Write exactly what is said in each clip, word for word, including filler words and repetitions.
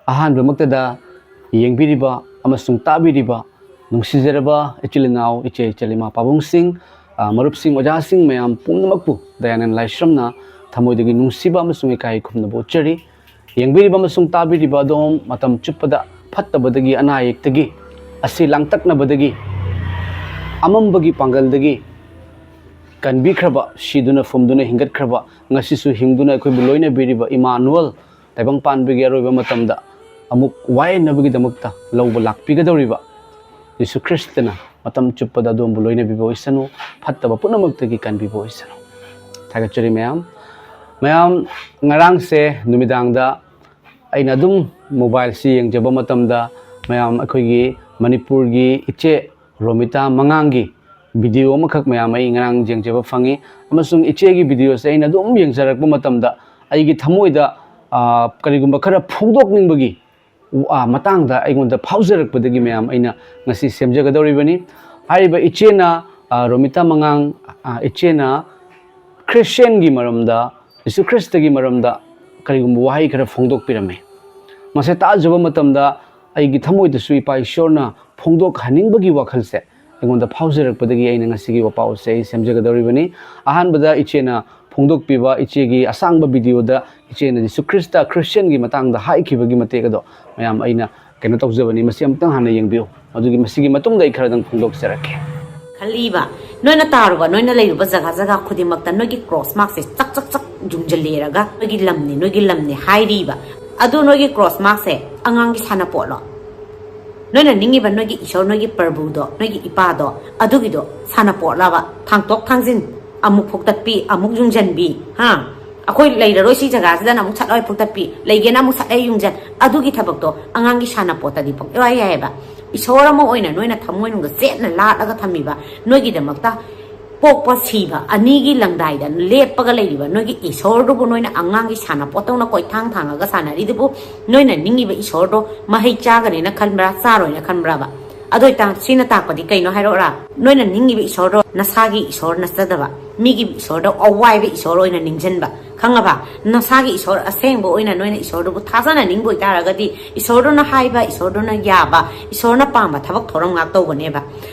ꯑꯍꯥꯟꯕꯃꯛꯇꯗ ꯌꯦꯡꯕꯤꯔꯤꯕ ꯑꯃꯁꯨꯡ ꯇꯥꯕꯤꯔꯤꯕ ꯅꯨꯡꯁꯤꯖꯔꯕ ꯏꯆꯤꯜ ꯏꯅꯥꯎ, ꯏꯆꯦ ꯏꯆꯜ, ꯏꯃꯥ ꯄꯥꯕꯨꯡꯁꯤꯡ, ꯑ, ꯃꯔꯨꯞꯁꯤꯡ, ꯑꯣꯖꯥꯁꯤꯡ ꯃꯌꯥꯝ ꯄꯨꯝꯅꯃꯛꯄꯨ ꯗꯌꯥꯅꯟ ꯂꯥꯏꯁ꯭ꯔꯝꯅ ꯊꯃꯣꯏꯗꯒꯤ ꯅꯨꯡꯁꯤꯕ ꯑꯃꯁꯨꯡ ꯏꯀꯥꯏ ꯈꯨꯝꯅꯕ ꯎꯠꯆꯔꯤ꯫ ꯌꯦꯡꯕꯤꯔꯤꯕ ꯑꯃꯁꯨꯡ ꯇꯥꯕꯤꯔꯤꯕ ꯑꯗꯣꯝ ꯃꯇꯝ ꯆꯨꯞꯄꯗ ꯐꯠꯇꯕꯗꯒꯤ, ꯑꯅꯥ ꯑꯌꯦꯛꯇꯒꯤ, ꯑꯁꯤ ꯂꯥꯡꯇꯛꯅꯕꯗꯒꯤ, ꯑꯃꯝꯕꯒꯤ ꯄꯥꯡꯒꯜꯗꯒꯤ ꯀꯟꯕꯤꯈ꯭ꯔꯕ, ꯁꯤꯗꯨꯅ ꯐꯨꯝꯗꯨꯅ ꯍꯤꯡꯒꯠꯈ꯭ꯔꯕ, ꯉꯁꯤꯁꯨ ꯍꯤꯡꯗꯨꯅ ꯑꯩꯈꯣꯏꯕꯨ ꯂꯣꯏꯅꯕꯤꯔꯤꯕ ꯏꯃꯥꯅꯨꯑꯦꯜ, ꯇꯥꯏꯕꯪ ꯄꯥꯟꯕꯒꯤ ꯑꯔꯣꯏꯕ ꯃꯇꯝꯗ ꯑꯃꯨꯛ ꯋꯥꯌꯦꯟꯅꯕꯒꯤꯗꯃꯛꯇ ꯂꯧꯕ ꯂꯥꯛꯄꯤꯒꯗꯧꯔꯤꯕ ꯌꯤꯁꯨ ꯈ꯭ꯔꯤꯁꯇꯅ ꯃꯇꯝ ꯆꯨꯞꯄꯗ ꯑꯗꯣꯝꯕꯨ ꯂꯣꯏꯅꯕꯤꯕ ꯑꯣꯏꯁꯅꯨ, ꯐꯠꯇꯕ ꯄꯨꯝꯅꯃꯛꯇꯒꯤ ꯀꯟꯕꯤꯕ ꯑꯣꯏꯁꯅꯨ꯫ ꯊꯥꯒꯠꯆꯔꯤ ꯃꯌꯥꯝ꯫ ꯃꯌꯥꯝ, ꯉꯔꯥꯡꯁꯦ ꯅꯨꯃꯤꯗꯥꯡꯗ ꯑꯩꯅ ꯑꯗꯨꯝ ꯃꯣꯕꯥꯏꯜꯁꯤ ꯌꯦꯡꯖꯕ ꯃꯇꯝꯗ, ꯃꯌꯥꯝ, ꯑꯩꯈꯣꯏꯒꯤ ꯃꯅꯤꯄꯨꯔꯒꯤ ꯏꯆꯦ ꯔꯣꯃꯤꯇꯥ ꯃꯉꯥꯡꯒꯤ ꯚꯤꯗꯤꯑꯣ ꯑꯃꯈꯛ, ꯃꯌꯥꯝ, ꯑꯩ ꯉꯔꯥꯡ ꯌꯦꯡꯖꯕ ꯐꯪꯉꯤ꯫ ꯑꯃꯁꯨꯡ ꯏꯆꯦꯒꯤ ꯚꯤꯗꯤꯑꯣꯁꯦ ꯑꯩꯅ ꯑꯗꯨꯝ ꯌꯦꯡꯖꯔꯛꯄ ꯃꯇꯝꯗ ꯑꯩꯒꯤ ꯊꯃꯣꯏꯗ, ꯑ, ꯀꯔꯤꯒꯨꯝꯕ ꯈꯔ ꯐꯣꯡꯗꯣꯛꯅꯤꯡꯕꯒꯤ, ꯑ, ꯃꯇꯥꯡꯗ ꯑꯩꯉꯣꯟꯗ ꯐꯥꯎꯖꯔꯛꯄꯗꯒꯤ, ꯃꯌꯥꯝ, ꯑꯩꯅ ꯉꯁꯤ ꯁꯦꯝꯖꯒꯗꯧꯔꯤꯕꯅꯤ꯫ ꯍꯥꯏꯔꯤꯕ ꯏꯆꯦꯅ, ꯑ, ꯔꯣꯃꯤꯇꯥ ꯃꯉꯥꯡ, ꯑ, ꯏꯆꯦꯅ ꯈ꯭ꯔꯤꯁꯇꯤꯌꯥꯟꯒꯤ ꯃꯔꯝꯗ, ꯌꯤꯁꯨ ꯈ꯭ꯔꯤꯁꯇꯒꯤ ꯃꯔꯝꯗ ꯀꯔꯤꯒꯨꯝꯕ ꯋꯥꯍꯩ ꯈꯔ ꯐꯣꯡꯗꯣꯛꯄꯤꯔꯝꯃꯤ꯫ ꯃꯁꯤ ꯇꯥꯖꯕ ꯃꯇꯝꯗ ꯑꯩꯒꯤ ꯊꯃꯣꯏꯗꯁꯨ ꯏꯄꯥ ꯏꯁꯣꯔꯅ ꯐꯣꯡꯗꯣꯛꯍꯟꯅꯤꯡꯕꯒꯤ ꯋꯥꯈꯜꯁꯦ ꯑꯩꯉꯣꯟꯗ ꯐꯥꯎꯖꯔꯛꯄꯗꯒꯤ ꯑꯩꯅ ꯉꯁꯤꯒꯤ ꯋꯥꯄꯥꯎꯁꯦ ꯑꯩ ꯁꯦꯝꯖꯒꯗꯧꯔꯤꯕꯅꯤ꯫ ꯑꯍꯥꯟꯕꯗ ꯏꯆꯦꯅ ꯐꯣꯡꯗꯣꯛꯄꯤꯕ, ꯏꯆꯦꯒꯤ ꯑꯁꯥꯡꯕ ꯚꯤꯗꯤꯑꯣꯗ ꯏꯆꯦꯅ ꯖꯤꯁꯨ ꯈ꯭ꯔꯤꯁꯇ, ꯈ꯭ꯔꯤꯁꯇꯤꯌꯥꯟꯒꯤ ꯃꯇꯥꯡꯗ ꯍꯥꯏꯈꯤꯕꯒꯤ ꯃꯇꯦꯛ ꯑꯗꯣ, ꯃꯌꯥꯝ, ꯑꯩꯅ ꯀꯩꯅꯣ ꯇꯧꯖꯕꯅꯤ꯫ ꯃꯁꯤ ꯑꯃꯨꯛꯇꯪ ꯍꯥꯟꯅ ꯌꯦꯡꯕꯤꯌꯨ, ꯑꯗꯨꯒꯤ ꯃꯁꯤꯒꯤ ꯃꯇꯨꯡꯗ ꯑꯩ ꯈꯔꯗꯪ ꯐꯣꯡꯗꯣꯛꯆꯔꯛꯀꯦ꯫ ꯈꯜꯂꯤꯕ, ꯅꯣꯏꯅ ꯇꯥꯔꯨꯕ, ꯅꯣꯏꯅ ꯂꯩꯔꯨꯕ ꯖꯒꯥ ꯖꯒꯥ ꯈꯨꯗꯤꯡꯃꯛꯇ ꯅꯣꯏꯒꯤ ꯀ꯭ꯔꯣꯁ ꯃꯥꯔꯛꯁꯦ ꯆꯛ ꯆꯛ ꯆꯛ ꯌꯨꯡꯖꯜꯂꯦꯔꯒ, "ꯅꯣꯏꯒꯤ ꯂꯝꯅꯤ, ꯅꯣꯏꯒꯤ ꯂꯝꯅꯤ" ꯍꯥꯏꯔꯤꯕ꯫ ꯑꯗꯨ ꯅꯣꯏꯒꯤ ꯀ꯭ꯔꯣꯁ ꯃꯥꯔꯛꯁꯦ ꯑꯉꯥꯡꯒꯤ ꯁꯥꯟꯅꯄꯣꯠꯂꯣ? ꯅꯣꯏꯅ ꯅꯤꯡꯉꯤꯕ ꯅꯣꯏꯒꯤ ꯏꯁꯣꯔ, ꯅꯣꯏꯒꯤ ꯄ꯭ꯔꯚꯨꯗꯣ, ꯅꯣꯏꯒꯤ ꯏꯄꯥꯗꯣ, ꯑꯗꯨꯒꯤꯗꯣ ꯁꯥꯟꯅꯄꯣꯠꯂꯕ? ꯊꯥꯡꯇꯣꯛ ꯊꯥꯡꯖꯤꯟ, ꯑꯃꯨꯛ ꯐꯨꯛꯇꯠꯄꯤ, ꯑꯃꯨꯛ ꯌꯨꯡꯖꯟꯕꯤ, ꯍꯥ? ꯑꯩꯈꯣꯏ ꯂꯩꯔꯔꯣꯏ ꯁꯤ ꯖꯒꯥꯁꯤꯗꯅ ꯑꯃꯨꯛ ꯁꯠ ꯂꯥꯎ ꯐꯨꯛꯇꯠꯄꯤ, ꯂꯩꯒꯦꯅ ꯑꯃꯨꯛ ꯁꯠ ꯂꯥꯎ ꯌꯨꯡꯖꯟ, ꯑꯗꯨꯒꯤ ꯊꯕꯛꯇꯣ ꯑꯉꯥꯡꯒꯤ ꯁꯥꯟꯅꯄꯣꯠꯇꯗꯤ ꯄꯪꯌꯥ ꯌꯥꯏꯌꯦꯕ꯫ ꯏꯁꯣꯔ ꯑꯃ ꯑꯣꯏꯅ ꯅꯣꯏꯅ ꯊꯃꯣꯏꯅꯨꯡꯗ ꯆꯦꯠꯅ ꯂꯥꯠꯂꯒ ꯊꯝꯃꯤꯕ, ꯅꯣꯏꯒꯤꯗꯃꯛꯇ ꯄꯣꯛꯄ ꯁꯤꯕ ꯑꯅꯤꯒꯤ ꯂꯪꯗꯥꯏꯗ ꯂꯦꯞꯄꯒ ꯂꯩꯔꯤꯕ ꯅꯣꯏꯒꯤ ꯏꯁꯣꯔꯗꯨꯕꯨ ꯅꯣꯏꯅ ꯑꯉꯥꯡꯒꯤ ꯁꯥꯟꯅꯄꯣꯠꯇꯧꯅ ꯀꯣꯏꯊꯥꯡ ꯊꯥꯡꯉꯒ ꯁꯥꯟꯅꯔꯤꯗꯨꯕꯨ, ꯅꯣꯏꯅ ꯅꯤꯡꯉꯤꯕ ꯏꯁꯣꯔꯗꯣ ꯃꯍꯩ ꯆꯥꯒꯅꯦꯅ ꯈꯟꯕ꯭ꯔꯥ, ꯆꯥꯔꯣꯏꯅ ꯈꯟꯕ꯭ꯔꯥꯕ? ꯑꯗꯨ ꯑꯣꯏꯇꯥ ꯁꯤꯅ ꯇꯥꯛꯄꯗꯤ ꯀꯩꯅꯣ ꯍꯥꯏꯔꯛꯑꯣꯔꯥ? ꯅꯣꯏꯅ ꯅꯤꯡꯉꯤꯕ ꯏꯁꯣꯔꯗꯣ ꯅꯁꯥꯒꯤ ꯏꯁꯣꯔ ꯅꯠꯆꯗꯕ, ꯃꯤꯒꯤ ꯏꯁꯣꯔꯗꯣ ꯑꯋꯥꯏꯕ ꯏꯁꯣꯔ ꯑꯣꯏꯅ ꯅꯤꯡꯁꯤꯟꯕ, ꯈꯪꯉꯕ? ꯅꯁꯥꯒꯤ ꯏꯁꯣꯔ ꯑꯁꯦꯡꯕ ꯑꯣꯏꯅ ꯅꯣꯏꯅ ꯏꯁꯣꯔꯗꯨꯕꯨ ꯊꯥꯖꯅ ꯅꯤꯡꯕ ꯑꯣꯏꯇꯥꯔꯒꯗꯤ, ꯏꯁꯣꯔꯗꯨꯅ ꯍꯥꯏꯕ, ꯏꯁꯣꯔꯗꯨꯅ ꯌꯥꯕ, ꯏꯁꯣꯔꯅ ꯄꯥꯝꯕ ꯊꯕꯛ ꯊꯧꯔꯝ ꯉꯥꯛ ꯇꯧꯕꯅꯦꯕ꯫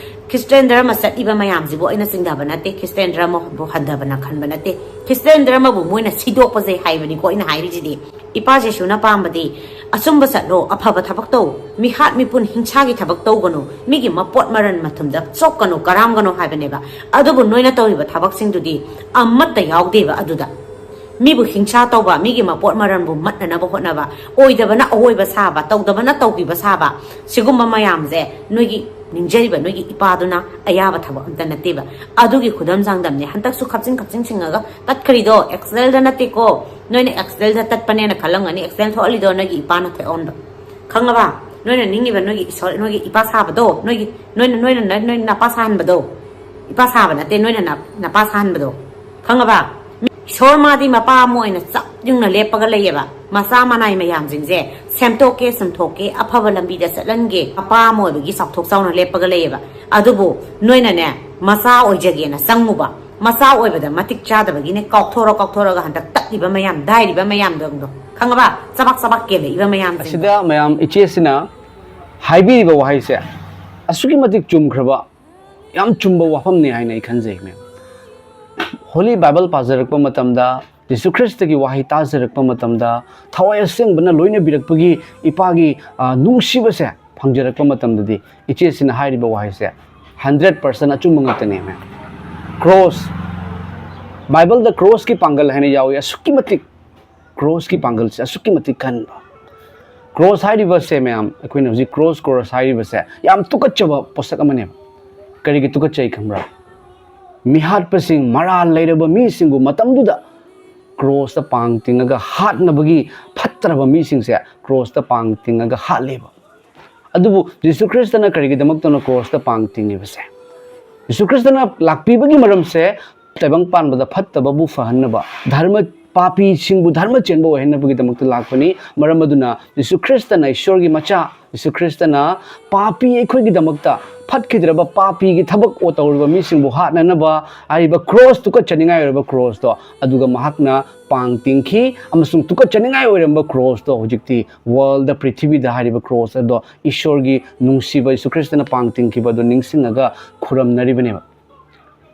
ꯈ꯭ꯔꯤꯁꯇꯤꯌꯥꯟ ꯙꯔꯃ ꯆꯠꯂꯤꯕ ꯃꯌꯥꯝꯁꯤꯕꯨ ꯑꯩꯅ ꯆꯤꯡꯊꯕ ꯅꯠꯇꯦ, ꯈ꯭ꯔꯤꯁꯇꯤꯌꯥꯟ ꯙꯔꯃꯕꯨ ꯍꯟꯊꯕꯅ ꯈꯟꯕ ꯅꯠꯇꯦ꯫ ꯈ꯭ꯔꯤꯁꯇꯤꯌꯥꯟ ꯙꯔꯃꯕꯨ ꯃꯣꯏꯅ ꯁꯤꯗꯣꯛꯄꯁꯦ ꯍꯥꯏꯕꯅꯤꯀꯣ ꯑꯩꯅ ꯍꯥꯏꯔꯤꯁꯤꯗꯤ꯫ ꯏꯄꯥ ꯖꯦꯁꯨꯅ ꯄꯥꯝꯕꯗꯤ ꯑꯆꯨꯝꯕ ꯆꯠꯂꯣ, ꯑꯐꯕ ꯊꯕꯛ ꯇꯧ, ꯃꯤꯍꯥꯠ ꯃꯤꯄꯨꯟ ꯍꯤꯡꯁꯥꯒꯤ ꯊꯕꯛ ꯇꯧꯒꯅꯨ, ꯃꯤꯒꯤ ꯃꯄꯣꯠ ꯃꯔꯟ ꯃꯊꯨꯝꯗ ꯆꯣꯛꯀꯅꯨ, ꯀꯔꯥꯝꯒꯅꯨ ꯍꯥꯏꯕꯅꯦꯕ꯫ ꯑꯗꯨꯕꯨ ꯅꯣꯏꯅ ꯇꯧꯔꯤꯕ ꯊꯕꯛꯁꯤꯡꯗꯨꯗꯤ ꯑꯃꯠꯇ ꯌꯥꯎꯗꯦꯕ ꯑꯗꯨꯗ꯫ ꯃꯤꯕꯨ ꯍꯤꯡꯁꯥ ꯇꯧꯕ, ꯃꯤꯒꯤ ꯃꯄꯣꯠ ꯃꯔꯟꯕꯨ ꯃꯠꯅꯅꯕ ꯍꯣꯠꯅꯕ, ꯑꯣꯏꯗꯕꯅ ꯑꯑꯣꯏꯕ ꯁꯥꯕ, ꯇꯧꯗꯕꯅ ꯇꯧꯈꯤꯕ ꯁꯥꯕ, ꯁꯤꯒꯨꯝꯕ ꯃꯌꯥꯝꯁꯦ ꯅꯣꯏꯒꯤ ꯅꯤꯡꯖꯔꯤꯕ ꯅꯣꯏꯒꯤ ꯏꯄꯥꯗꯨꯅ ꯑꯌꯥꯕ ꯊꯕꯛ ꯑꯝꯇ ꯅꯠꯇꯦꯕ꯫ ꯑꯗꯨꯒꯤ ꯈꯨꯗꯝ ꯆꯥꯡꯗꯝꯅꯦ꯫ ꯍꯟꯗꯛꯁꯨ ꯈꯞꯆꯤꯡ ꯈꯞꯆꯤꯡ ꯁꯤꯡꯉꯒ ꯇꯠꯈ꯭ꯔꯤꯗꯣ ꯑꯦꯛꯁꯦꯜꯗ ꯅꯠꯇꯦꯀꯣ꯫ ꯅꯣꯏꯅ ꯑꯦꯛꯁꯦꯜꯗ ꯇꯠꯄꯅꯦꯅ ꯈꯜꯂꯝꯒꯅꯤ, ꯑꯦꯛꯁꯦꯜ ꯊꯣꯛꯍꯜꯂꯤꯗꯣ ꯅꯣꯏꯒꯤ ꯏꯄꯥꯅ ꯊꯣꯛꯍꯟꯕ, ꯈꯪꯉꯕ? ꯅꯣꯏꯅ ꯅꯤꯡꯉꯤꯕ ꯅꯣꯏꯒꯤ ꯏꯁꯣꯔ, ꯅꯣꯏꯒꯤ ꯏꯄꯥ ꯁꯥꯕꯗꯣ, ꯅꯣꯏꯒꯤ, ꯅꯣꯏꯅ, ꯅꯣꯏꯅ, ꯅꯣꯏ ꯅꯄꯥ ꯁꯥꯍꯟꯕꯗꯣ, ꯏꯄꯥ ꯁꯥꯕ ꯅꯠꯇꯦ, ꯅꯣꯏꯅ ꯅ-, ꯅꯄꯥ ꯁꯥꯍꯟꯕꯗꯣ, ꯈꯪꯉꯕ? ꯏꯁꯣꯔ ꯃꯥꯗꯤ ꯃꯄꯥ ꯑꯃ ꯑꯣꯏꯅ ꯆꯞ ꯌꯨꯡꯅ ꯂꯦꯞꯄꯒ ꯂꯩꯌꯦꯕ꯫ ꯃꯆꯥ ꯃꯅꯥꯏ ꯃꯌꯥꯝꯁꯤꯡꯁꯦ ꯁꯦꯝꯗꯣꯛꯀꯦ, ꯁꯨꯝꯊꯣꯛꯀꯦ, ꯑꯐꯕ ꯂꯝꯕꯤꯗ ꯆꯠꯍꯟꯒꯦ, ꯃꯄꯥ ꯑꯃ ꯑꯣꯏꯕꯒꯤ ꯆꯥꯎꯊꯣꯛ ꯆꯥꯎꯅ ꯂꯦꯞꯄꯒ ꯂꯩꯌꯦꯕ꯫ ꯑꯗꯨꯕꯨ ꯅꯣꯏꯅꯅꯦ, ꯃꯆꯥ ꯑꯣꯏꯖꯒꯦꯅ ꯆꯪꯉꯨꯕ, ꯃꯆꯥ ꯑꯣꯏꯕꯗ ꯃꯇꯤꯛ ꯆꯥꯗꯕꯒꯤꯅꯦ ꯀꯥꯎꯊꯣꯔ ꯀꯥꯎꯊꯣꯔꯒ ꯍꯟꯗꯛ ꯇꯠꯂꯤꯕ ꯃꯌꯥꯝ, ꯗꯥꯏꯔꯤꯕ ꯃꯌꯥꯝꯗꯣ, ꯈꯪꯉꯕ? ꯆꯕꯥꯛ ꯆꯕꯥꯛ ꯀꯦꯜꯂꯛꯏꯕ ꯃꯌꯥꯝꯁꯤꯡꯗꯣ꯫ ꯑꯁꯤꯗ ꯃꯌꯥꯝ ꯏꯆꯦꯁꯤꯅ ꯍꯥꯏꯕꯤꯔꯤꯕ ꯋꯥꯍꯩꯁꯦ ꯑꯁꯨꯛꯀꯤ ꯃꯇꯤꯛ ꯆꯨꯝꯈ꯭ꯔꯕ, ꯌꯥꯝ ꯆꯨꯝꯕ ꯋꯥꯐꯝꯅꯤ ꯍꯥꯏꯅ ꯑꯩ ꯈꯟꯖꯩ, ꯃꯦꯝ꯫ ꯍꯣꯂꯤ ꯕꯥꯏꯕꯜ ꯄꯥꯖꯔꯛꯄ ꯃꯇꯝꯗ, ꯖꯤꯁꯨ ꯈ꯭ꯔꯤꯁꯇꯒꯤ ꯋꯥꯍꯩ ꯇꯥꯖꯔꯛꯄ ꯃꯇꯝꯗ, ꯊꯋꯥꯏ ꯑꯁꯦꯡꯕꯅ ꯂꯣꯏꯅꯕꯤꯔꯛꯄꯒꯤ ꯏꯄꯥꯒꯤ, ꯑ, ꯅꯨꯡꯁꯤꯕꯁꯦ ꯐꯪꯖꯔꯛꯄ ꯃꯇꯝꯗꯗꯤ, ꯏꯆꯦꯁꯤꯅ ꯍꯥꯏꯔꯤꯕ ꯋꯥꯍꯩꯁꯦ ꯍꯟꯗ꯭ꯔꯦꯠ ꯄꯥꯔꯁꯦꯟ ꯑꯆꯨꯝꯕ ꯉꯥꯛꯇꯅꯦ, ꯃꯦꯝ꯫ ꯀ꯭ꯔꯣꯁ, ꯕꯥꯏꯕꯜꯗ ꯀ꯭ꯔꯣꯁꯀꯤ ꯄꯥꯡꯒꯜ ꯍꯥꯏꯅ ꯌꯥꯎꯏ, ꯑꯁꯨꯛꯀꯤ ꯃꯇꯤꯛ ꯀ꯭ꯔꯣꯁꯀꯤ ꯄꯥꯡꯒꯜꯁꯦ ꯑꯁꯨꯛꯀꯤ ꯃꯇꯤꯛ ꯀꯟꯕ꯫ ꯀ꯭ꯔꯣꯁ ꯍꯥꯏꯔꯤꯕꯁꯦ, ꯃꯌꯥꯝ, ꯑꯩꯈꯣꯏꯅ ꯍꯧꯖꯤꯛ ꯀ꯭ꯔꯣꯁ, ꯀ꯭ꯔꯣꯁ ꯍꯥꯏꯔꯤꯕꯁꯦ ꯌꯥꯝ ꯇꯨꯀꯠꯆꯕ ꯄꯣꯠꯁꯛ ꯑꯃꯅꯦꯕ꯫ ꯀꯔꯤꯒꯤ ꯇꯨꯀꯠꯆꯩ ꯈꯪꯕ꯭ꯔꯥ? ꯃꯤꯍꯥꯠꯄꯁꯤꯡ, ꯃꯔꯥꯜ ꯂꯩꯔꯕ ꯃꯤꯁꯤꯡꯕꯨ ꯃꯇꯝꯗꯨꯗ ꯀ꯭ꯔꯣꯁꯇ ꯄꯥꯡ ꯇꯤꯡꯉꯒ ꯍꯥꯠꯅꯕꯒꯤ ꯐꯠꯇ꯭ꯔꯕ ꯃꯤꯁꯤꯡꯁꯦ ꯀ꯭ꯔꯣꯁꯇ ꯄꯥꯡ ꯇꯤꯡꯉꯒ ꯍꯥꯠꯂꯦꯕ꯫ ꯑꯗꯨꯕꯨ ꯖꯤꯁꯨ ꯈ꯭ꯔꯤꯁꯇꯅ ꯀꯔꯤꯒꯤꯗꯃꯛꯇꯅꯣ ꯀ꯭ꯔꯣꯁꯇ ꯄꯥꯡ ꯇꯤꯡꯉꯤꯕꯁꯦ? ꯖꯤꯁꯨ ꯈ꯭ꯔꯤꯁꯇꯅ ꯂꯥꯛꯄꯤꯕꯒꯤ ꯃꯔꯝꯁꯦ ꯇꯥꯏꯕꯪ ꯄꯥꯟꯕꯗ ꯐꯠꯇꯕꯕꯨ ꯐꯍꯟꯅꯕ, ꯙꯔꯃ ꯄꯥꯄꯤꯁꯤꯡꯕꯨ ꯙꯔꯃ ꯆꯦꯟꯕ ꯑꯣꯏꯍꯟꯅꯕꯒꯤꯗꯃꯛꯇ ꯂꯥꯛꯄꯅꯤ꯫ ꯃꯔꯝ ꯑꯗꯨꯅ ꯖꯤꯁꯨ ꯈ꯭ꯔꯤꯁꯇꯅ, ꯏꯁꯣꯔꯒꯤ ꯃꯆꯥ ꯖꯤꯁꯨ ꯈ꯭ꯔꯤꯁꯇꯅ, ꯄꯥꯄꯤ ꯑꯩꯈꯣꯏꯒꯤꯗꯃꯛꯇ, ꯐꯠꯈꯤꯗ꯭ꯔꯕ ꯄꯥꯄꯤꯒꯤ ꯊꯕꯛ ꯇꯧꯔꯤꯕ ꯃꯤꯁꯤꯡꯕꯨ ꯍꯥꯠꯅꯅꯕ ꯍꯥꯏꯔꯤꯕ ꯀ꯭ꯔꯣꯁ, ꯇꯨꯀꯠꯆꯅꯤꯡꯉꯥꯏ ꯑꯣꯏꯔꯕ ꯀ꯭ꯔꯣꯁꯇꯣ, ꯑꯗꯨꯒ ꯃꯍꯥꯛꯅ ꯄꯥꯡ ꯇꯤꯡꯈꯤ꯫ ꯑꯃꯁꯨꯡ ꯇꯨꯀꯠꯆꯅꯤꯡꯉꯥꯏ ꯑꯣꯏꯔꯝꯕ ꯀ꯭ꯔꯣꯁꯇꯣ ꯍꯧꯖꯤꯛꯇꯤ ꯋꯥꯔꯜꯗ, ꯄ꯭ꯔꯤꯊꯤꯕꯤꯗ ꯍꯥꯏꯔꯤꯕ ꯀ꯭ꯔꯣꯁ ꯑꯗꯣ ꯏꯁꯣꯔꯒꯤ ꯅꯨꯡꯁꯤꯕ ꯖꯤꯁꯨ ꯈ꯭ꯔꯤꯁꯇꯅ ꯄꯥꯡ ꯇꯤꯡꯈꯤꯕ ꯑꯗꯨ ꯅꯤꯡꯁꯤꯡꯉꯒ ꯈꯨꯔꯝꯅꯔꯤꯕꯅꯦꯕ꯫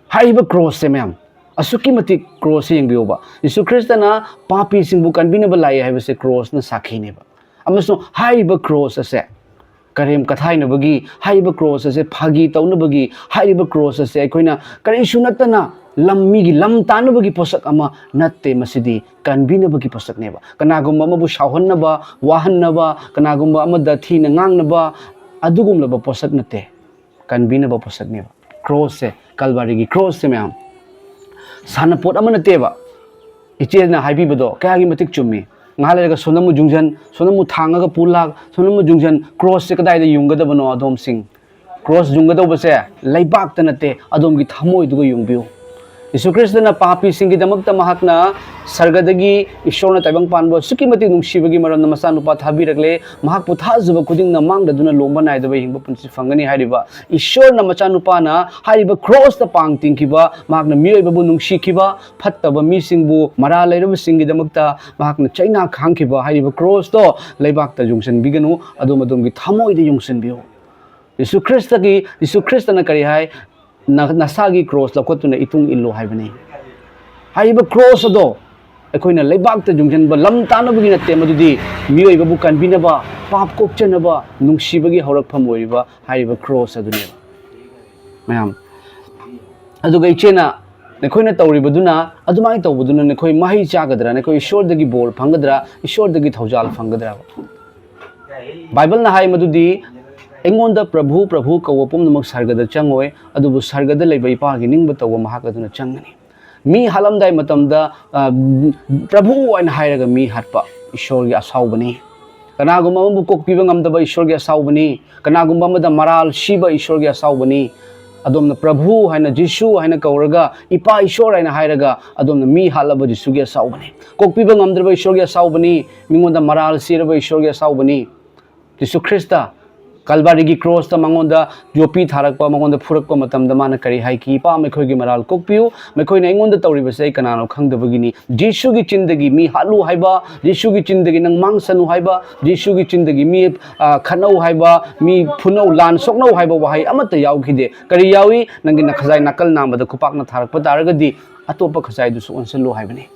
ꯍꯥꯏꯔꯤꯕ ꯀ꯭ꯔꯣꯁꯁꯦ, ꯃꯌꯥꯝ, ꯑꯁꯨꯛꯀꯤ ꯃꯇꯤꯛ ꯀ꯭ꯔꯣꯁꯁꯦ ꯌꯦꯡꯕꯤꯌꯣꯕ꯫ ꯖꯤꯁꯨ ꯈ꯭ꯔꯤꯁꯇꯅ ꯄꯥꯄꯤꯁꯤꯡꯕꯨ ꯀꯟꯕꯤꯅꯕ ꯂꯥꯛꯑꯦ ꯍꯥꯏꯕꯁꯦ ꯀ꯭ꯔꯣꯁꯅ ꯁꯥꯈꯤꯅꯦꯕ꯫ ꯑꯃꯁꯨꯡ ꯍꯥꯏꯔꯤꯕ ꯀ꯭ꯔꯣꯁ ꯑꯁꯦ ꯀꯔꯦꯝ ꯀꯊꯥꯏꯅꯕꯒꯤ, ꯍꯥꯏꯔꯤꯕ ꯀ꯭ꯔꯣꯁ ꯑꯁꯦ ꯐꯥꯒꯤ ꯇꯧꯅꯕꯒꯤ, ꯍꯥꯏꯔꯤꯕ ꯀ꯭ꯔꯣꯁ ꯑꯁꯦ ꯑꯩꯈꯣꯏꯅ ꯀꯔꯤꯁꯨ ꯅꯠꯇꯅ ꯂꯝ, ꯃꯤꯒꯤ ꯂꯝ ꯇꯥꯅꯕꯒꯤ ꯄꯣꯠꯁꯛ ꯑꯃ ꯅꯠꯇꯦ꯫ ꯃꯁꯤꯗꯤ ꯀꯟꯕꯤꯅꯕꯒꯤ ꯄꯣꯠꯁꯛꯅꯦꯕ꯫ ꯀꯅꯥꯒꯨꯝꯕ ꯑꯃꯕꯨ ꯁꯥꯎꯍꯟꯅꯕ, ꯋꯥꯍꯟꯅꯕ, ꯀꯅꯥꯒꯨꯝꯕ ꯑꯃꯗ ꯊꯤꯅ ꯉꯥꯡꯅꯕ, ꯑꯗꯨꯒꯨꯝꯂꯕ ꯄꯣꯠꯁꯛ ꯅꯠꯇꯦ꯫ ꯀꯟꯕꯤꯅꯕ ꯄꯣꯠꯁꯛꯅꯦꯕ ꯀ꯭ꯔꯣꯁꯁꯦ, ꯀꯜꯕꯥꯔꯤꯒꯤ ꯀ꯭ꯔꯣꯁꯁꯦ, ꯃꯌꯥꯝ꯫ ꯁꯥꯟꯅꯄꯣꯠ ꯑꯃ ꯅꯠꯇꯦꯕ꯫ ꯏꯆꯦꯅ ꯍꯥꯏꯕꯤꯕꯗꯣ ꯀꯌꯥꯒꯤ ꯃꯇꯤꯛ ꯆꯨꯝꯃꯤ꯫ ꯉꯥꯏꯍꯥꯛ ꯂꯩꯔꯒ ꯁꯣꯅꯃꯨ ꯖꯨꯡꯖꯟ, ꯁꯣꯅꯃꯨ ꯊꯥꯡꯉꯒ ꯄꯨ ꯂꯥꯛ, ꯁꯣꯅꯃꯨ ꯖꯨꯡꯖꯟ, ꯀ꯭ꯔꯣꯁꯁꯦ ꯀꯗꯥꯏꯗ ꯌꯨꯡꯒꯗꯕꯅꯣ, ꯑꯗꯣꯝꯁꯤꯡ? ꯀ꯭ꯔꯣꯁ ꯌꯨꯡꯒꯗꯧꯕꯁꯦ ꯂꯩꯕꯥꯛꯇ ꯅꯠꯇꯦ, ꯑꯗꯣꯝꯒꯤ ꯊꯃꯣꯏꯗꯨꯒ ꯌꯨꯡꯕꯤꯌꯨ꯫ ꯌꯤꯁꯨ ꯈ꯭ꯔꯤꯁꯇꯅ ꯄꯥꯄꯤꯁꯤꯡꯒꯤꯗꯃꯛꯇ ꯃꯍꯥꯛꯅ ꯁꯔꯒꯗꯒꯤ ꯏꯁꯣꯔꯅ ꯇꯥꯏꯕꯪ ꯄꯥꯟꯕ ꯑꯁꯨꯛꯀꯤ ꯃꯇꯤꯛ ꯅꯨꯡꯁꯤꯕꯒꯤ ꯃꯔꯝꯅ ꯃꯆꯥꯅꯨꯄꯥ ꯊꯥꯕꯤꯔꯛꯂꯦ꯫ ꯃꯍꯥꯛꯄꯨ ꯊꯥꯖꯕ ꯈꯨꯗꯤꯡꯅ ꯃꯥꯡꯗꯗꯨꯅ ꯂꯣꯝꯕ ꯅꯥꯏꯗꯕ ꯍꯤꯡꯕ ꯄꯨꯟꯁꯤ ꯐꯪꯒꯅꯤ ꯍꯥꯏꯔꯤꯕ ꯏꯁꯣꯔꯅ ꯃꯆꯥꯅꯨꯄꯥꯅ ꯍꯥꯏꯔꯤꯕ ꯀ꯭ꯔꯣꯁꯇ ꯄꯥꯡ ꯇꯤꯡꯈꯤꯕ, ꯃꯍꯥꯛꯅ ꯃꯤꯑꯣꯏꯕꯕꯨ ꯅꯨꯡꯁꯤꯈꯤꯕ, ꯐꯠꯇꯕ ꯃꯤꯁꯤꯡꯕꯨ, ꯃꯔꯥꯜ ꯂꯩꯔꯕꯁꯤꯡꯒꯤꯗꯃꯛꯇ ꯃꯍꯥꯛꯅ ꯆꯩꯅꯥ ꯈꯥꯡꯈꯤꯕ ꯍꯥꯏꯔꯤꯕ ꯀ꯭ꯔꯣꯁꯇꯣ ꯂꯩꯕꯥꯛꯇ ꯌꯨꯡꯁꯤꯟꯕꯤꯒꯅꯨ, ꯑꯗꯣꯝ ꯑꯗꯣꯝꯒꯤ ꯊꯃꯣꯏꯗ ꯌꯨꯡꯁꯤꯟꯕꯤꯌꯨ꯫ ꯌꯤꯁꯨ ꯈ꯭ꯔꯤꯁꯇꯒꯤ, ꯌꯤꯁꯨ ꯈ꯭ꯔꯤꯁꯇꯅ ꯀꯔꯤ ꯍꯥꯏ? "ꯅ-, ꯅꯁꯥꯒꯤ ꯀ꯭ꯔꯣꯁ ꯂꯧꯈꯠꯇꯨꯅ ꯏꯇꯨꯡ ꯏꯜꯂꯨ" ꯍꯥꯏꯕꯅꯤ꯫ ꯍꯥꯏꯔꯤꯕ ꯀ꯭ꯔꯣꯁ ꯑꯗꯣ ꯑꯩꯈꯣꯏꯅ ꯂꯩꯕꯥꯛꯇ ꯌꯨꯡꯁꯤꯟꯕ, ꯂꯝ ꯇꯥꯅꯕꯒꯤ ꯅꯠꯇꯦ, ꯃꯗꯨꯗꯤ ꯃꯤꯑꯣꯏꯕꯕꯨ ꯀꯟꯕꯤꯅꯕ, ꯄꯥꯞ ꯀꯣꯛꯆꯅꯕ, ꯅꯨꯡꯁꯤꯕꯒꯤ ꯍꯧꯔꯛꯐꯝ ꯑꯣꯏꯔꯤꯕ ꯍꯥꯏꯔꯤꯕ ꯀ꯭ꯔꯣꯁ ꯑꯗꯨꯅꯦꯕ, ꯃꯌꯥꯝ꯫ ꯑꯗꯨꯒ ꯏꯆꯦꯅ, ꯅꯈꯣꯏꯅ ꯇꯧꯔꯤꯕꯗꯨꯅ, ꯑꯗꯨꯃꯥꯏꯅ ꯇꯧꯕꯗꯨꯅ ꯅꯈꯣꯏ ꯃꯍꯩ ꯆꯥꯒꯗ꯭ꯔꯥ? ꯅꯈꯣꯏ ꯏꯁꯣꯔꯗꯒꯤ ꯕꯣꯔ ꯐꯪꯒꯗ꯭ꯔꯥ? ꯏꯁꯣꯔꯗꯒꯤ ꯊꯧꯖꯥꯜ ꯐꯪꯒꯗ꯭ꯔꯥ? ꯕꯥꯏꯕꯜꯅ ꯍꯥꯏ ꯃꯗꯨꯗꯤ, "ꯑꯩꯉꯣꯟꯗ ꯄ꯭ꯔꯚꯨ, ꯄ꯭ꯔꯚꯨ ꯀꯧꯕ ꯄꯨꯝꯅꯃꯛ ꯁꯔꯒꯗ ꯆꯪꯉꯣꯏ, ꯑꯗꯨꯕꯨ ꯁꯔꯒꯗ ꯂꯩꯕ ꯏꯄꯥꯒꯤ ꯅꯤꯡꯕ ꯇꯧꯕ ꯃꯍꯥꯛ ꯑꯗꯨꯅ ꯆꯪꯒꯅꯤ"꯫ ꯃꯤ ꯍꯥꯠꯂꯝꯗꯥꯏ ꯃꯇꯝꯗ, ꯑ, "ꯄ꯭ꯔꯚꯨ" ꯍꯥꯏꯅ ꯍꯥꯏꯔꯒ ꯃꯤ ꯍꯥꯠꯄ ꯏꯁꯣꯔꯒꯤ ꯑꯁꯥꯎꯕꯅꯤ꯫ ꯀꯅꯥꯒꯨꯝꯕ ꯑꯃꯕꯨ ꯀꯣꯛꯄꯤꯕ ꯉꯝꯗꯕ ꯏꯁꯣꯔꯒꯤ ꯑꯁꯥꯎꯕꯅꯤ꯫ ꯀꯅꯥꯒꯨꯝꯕ ꯑꯃꯗ ꯃꯔꯥꯜ ꯁꯤꯕ ꯏꯁꯣꯔꯒꯤ ꯑꯁꯥꯎꯕꯅꯤ꯫ ꯑꯗꯣꯝꯅ ꯄ꯭ꯔꯚꯨ ꯍꯥꯏꯅ, ꯖꯤꯁꯨ ꯍꯥꯏꯅ ꯀꯧꯔꯒ, ꯏꯄꯥ ꯏꯁꯣꯔ ꯍꯥꯏꯅ ꯍꯥꯏꯔꯒ, ꯑꯗꯣꯝꯅ ꯃꯤ ꯍꯥꯠꯂꯕ ꯖꯤꯁꯨꯒꯤ ꯑꯁꯥꯎꯕꯅꯤ꯫ ꯀꯣꯛꯄꯤꯕ ꯉꯝꯗ꯭ꯔꯕ ꯏꯁꯣꯔꯒꯤ ꯑꯁꯥꯎꯕꯅꯤ꯫ ꯃꯤꯉꯣꯟꯗ ꯃꯔꯥꯜ ꯁꯤꯔꯕ ꯏꯁꯣꯔꯒꯤ ꯑꯁꯥꯎꯕꯅꯤ꯫ ꯖꯤꯁꯨ ꯈ꯭ꯔꯤꯁꯇ ꯀꯜꯕꯥꯔꯤꯒꯤ ꯀ꯭ꯔꯣꯁꯇ ꯃꯉꯣꯟꯗ ꯌꯣꯠꯄꯤ ꯊꯥꯔꯛꯄ, ꯃꯉꯣꯟꯗ ꯐꯨꯔꯛꯄ ꯃꯇꯝꯗ ꯃꯥꯅ ꯀꯔꯤ ꯍꯥꯏꯈꯤ? "ꯏꯄꯥ, ꯃꯈꯣꯏꯒꯤ ꯃꯔꯥꯜ ꯀꯣꯛꯄꯤꯌꯨ, ꯃꯈꯣꯏꯅ ꯑꯩꯉꯣꯟꯗ ꯇꯧꯔꯤꯕꯁꯦ ꯑꯩ ꯀꯅꯥꯅꯣ ꯈꯪꯗꯕꯒꯤꯅꯤ"꯫ ꯖꯤꯁꯨꯒꯤ ꯆꯤꯟꯗꯒꯤ "ꯃꯤ ꯍꯥꯠꯂꯨ" ꯍꯥꯏꯕ, ꯖꯤꯁꯨꯒꯤ ꯆꯤꯟꯗꯒꯤ "ꯅꯪ ꯃꯥꯡꯁꯅꯨ" ꯍꯥꯏꯕ, ꯖꯤꯁꯨꯒꯤ ꯆꯤꯟꯗꯒꯤ "ꯃꯤ, ꯑ, ꯈꯠꯅꯧ" ꯍꯥꯏꯕ, "ꯃꯤ ꯐꯨꯅꯧ, ꯂꯥꯟ ꯁꯣꯛꯅꯧ" ꯍꯥꯏꯕ ꯋꯥꯍꯩ ꯑꯃꯠꯇ ꯌꯥꯎꯈꯤꯗꯦ꯫ ꯀꯔꯤ ꯌꯥꯎꯏ? "ꯅꯪꯒꯤ ꯅꯈꯖꯥꯏ ꯅꯥꯀꯜ ꯅꯥꯝꯕꯗ ꯈꯨꯄꯥꯛꯅ ꯊꯥꯔꯛꯄ ꯇꯥꯔꯒꯗꯤ, ꯑꯇꯣꯞꯄ ꯈꯖꯥꯏꯗꯨꯁꯨ ꯑꯣꯟꯁꯤꯜꯂꯨ" ꯍꯥꯏꯕꯅꯤ꯫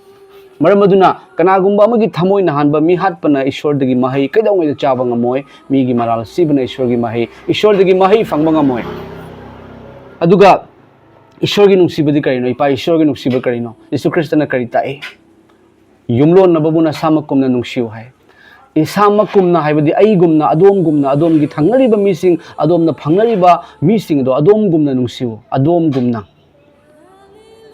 ꯃꯔꯝ ꯑꯗꯨꯅ, ꯀꯅꯥꯒꯨꯝꯕ ꯑꯃꯒꯤ ꯊꯃꯣꯏ ꯅꯥꯍꯟꯕ ꯃꯤꯍꯥꯠꯄꯅ ꯏꯁꯣꯔꯗꯒꯤ ꯃꯍꯩ ꯀꯩꯗꯧꯉꯩꯗ ꯆꯥꯕ ꯉꯝꯃꯣꯏ꯫ ꯃꯤꯒꯤ ꯃꯔꯥꯜ ꯁꯤꯕꯅ ꯏꯁꯣꯔꯒꯤ ꯃꯍꯩ, ꯏꯁꯣꯔꯗꯒꯤ ꯃꯍꯩ ꯐꯪꯕ ꯉꯝꯃꯣꯏ꯫ ꯑꯗꯨꯒ ꯏꯁꯣꯔꯒꯤ ꯅꯨꯡꯁꯤꯕꯗꯤ ꯀꯔꯤꯅꯣ? ꯏꯄꯥ ꯏꯁꯣꯔꯒꯤ ꯅꯨꯡꯁꯤꯕ ꯀꯔꯤꯅꯣ? ꯌꯤꯁꯨ ꯈ꯭ꯔꯤꯁꯇꯅ ꯀꯔꯤ ꯇꯥꯛꯏ? "ꯌꯨꯝꯂꯣꯟꯅꯕꯕꯨ ꯅꯁꯥꯃꯛꯀꯨꯝꯅ ꯅꯨꯡꯁꯤꯌꯨ" ꯍꯥꯏ꯫ ꯏꯁꯥꯃꯛꯀꯨꯝꯅ ꯍꯥꯏꯕꯗꯤ ꯑꯩꯒꯨꯝꯅ, ꯑꯗꯣꯝꯒꯨꯝꯅ, ꯑꯗꯣꯝꯒꯤ ꯊꯪꯅꯔꯤꯕ ꯃꯤꯁꯤꯡ, ꯑꯗꯣꯝꯅ ꯐꯪꯅꯔꯤꯕ ꯃꯤꯁꯤꯡ ꯑꯗꯣ ꯑꯗꯣꯝꯒꯨꯝꯅ ꯅꯨꯡꯁꯤꯌꯨ, ꯑꯗꯣꯝꯒꯨꯝꯅ꯫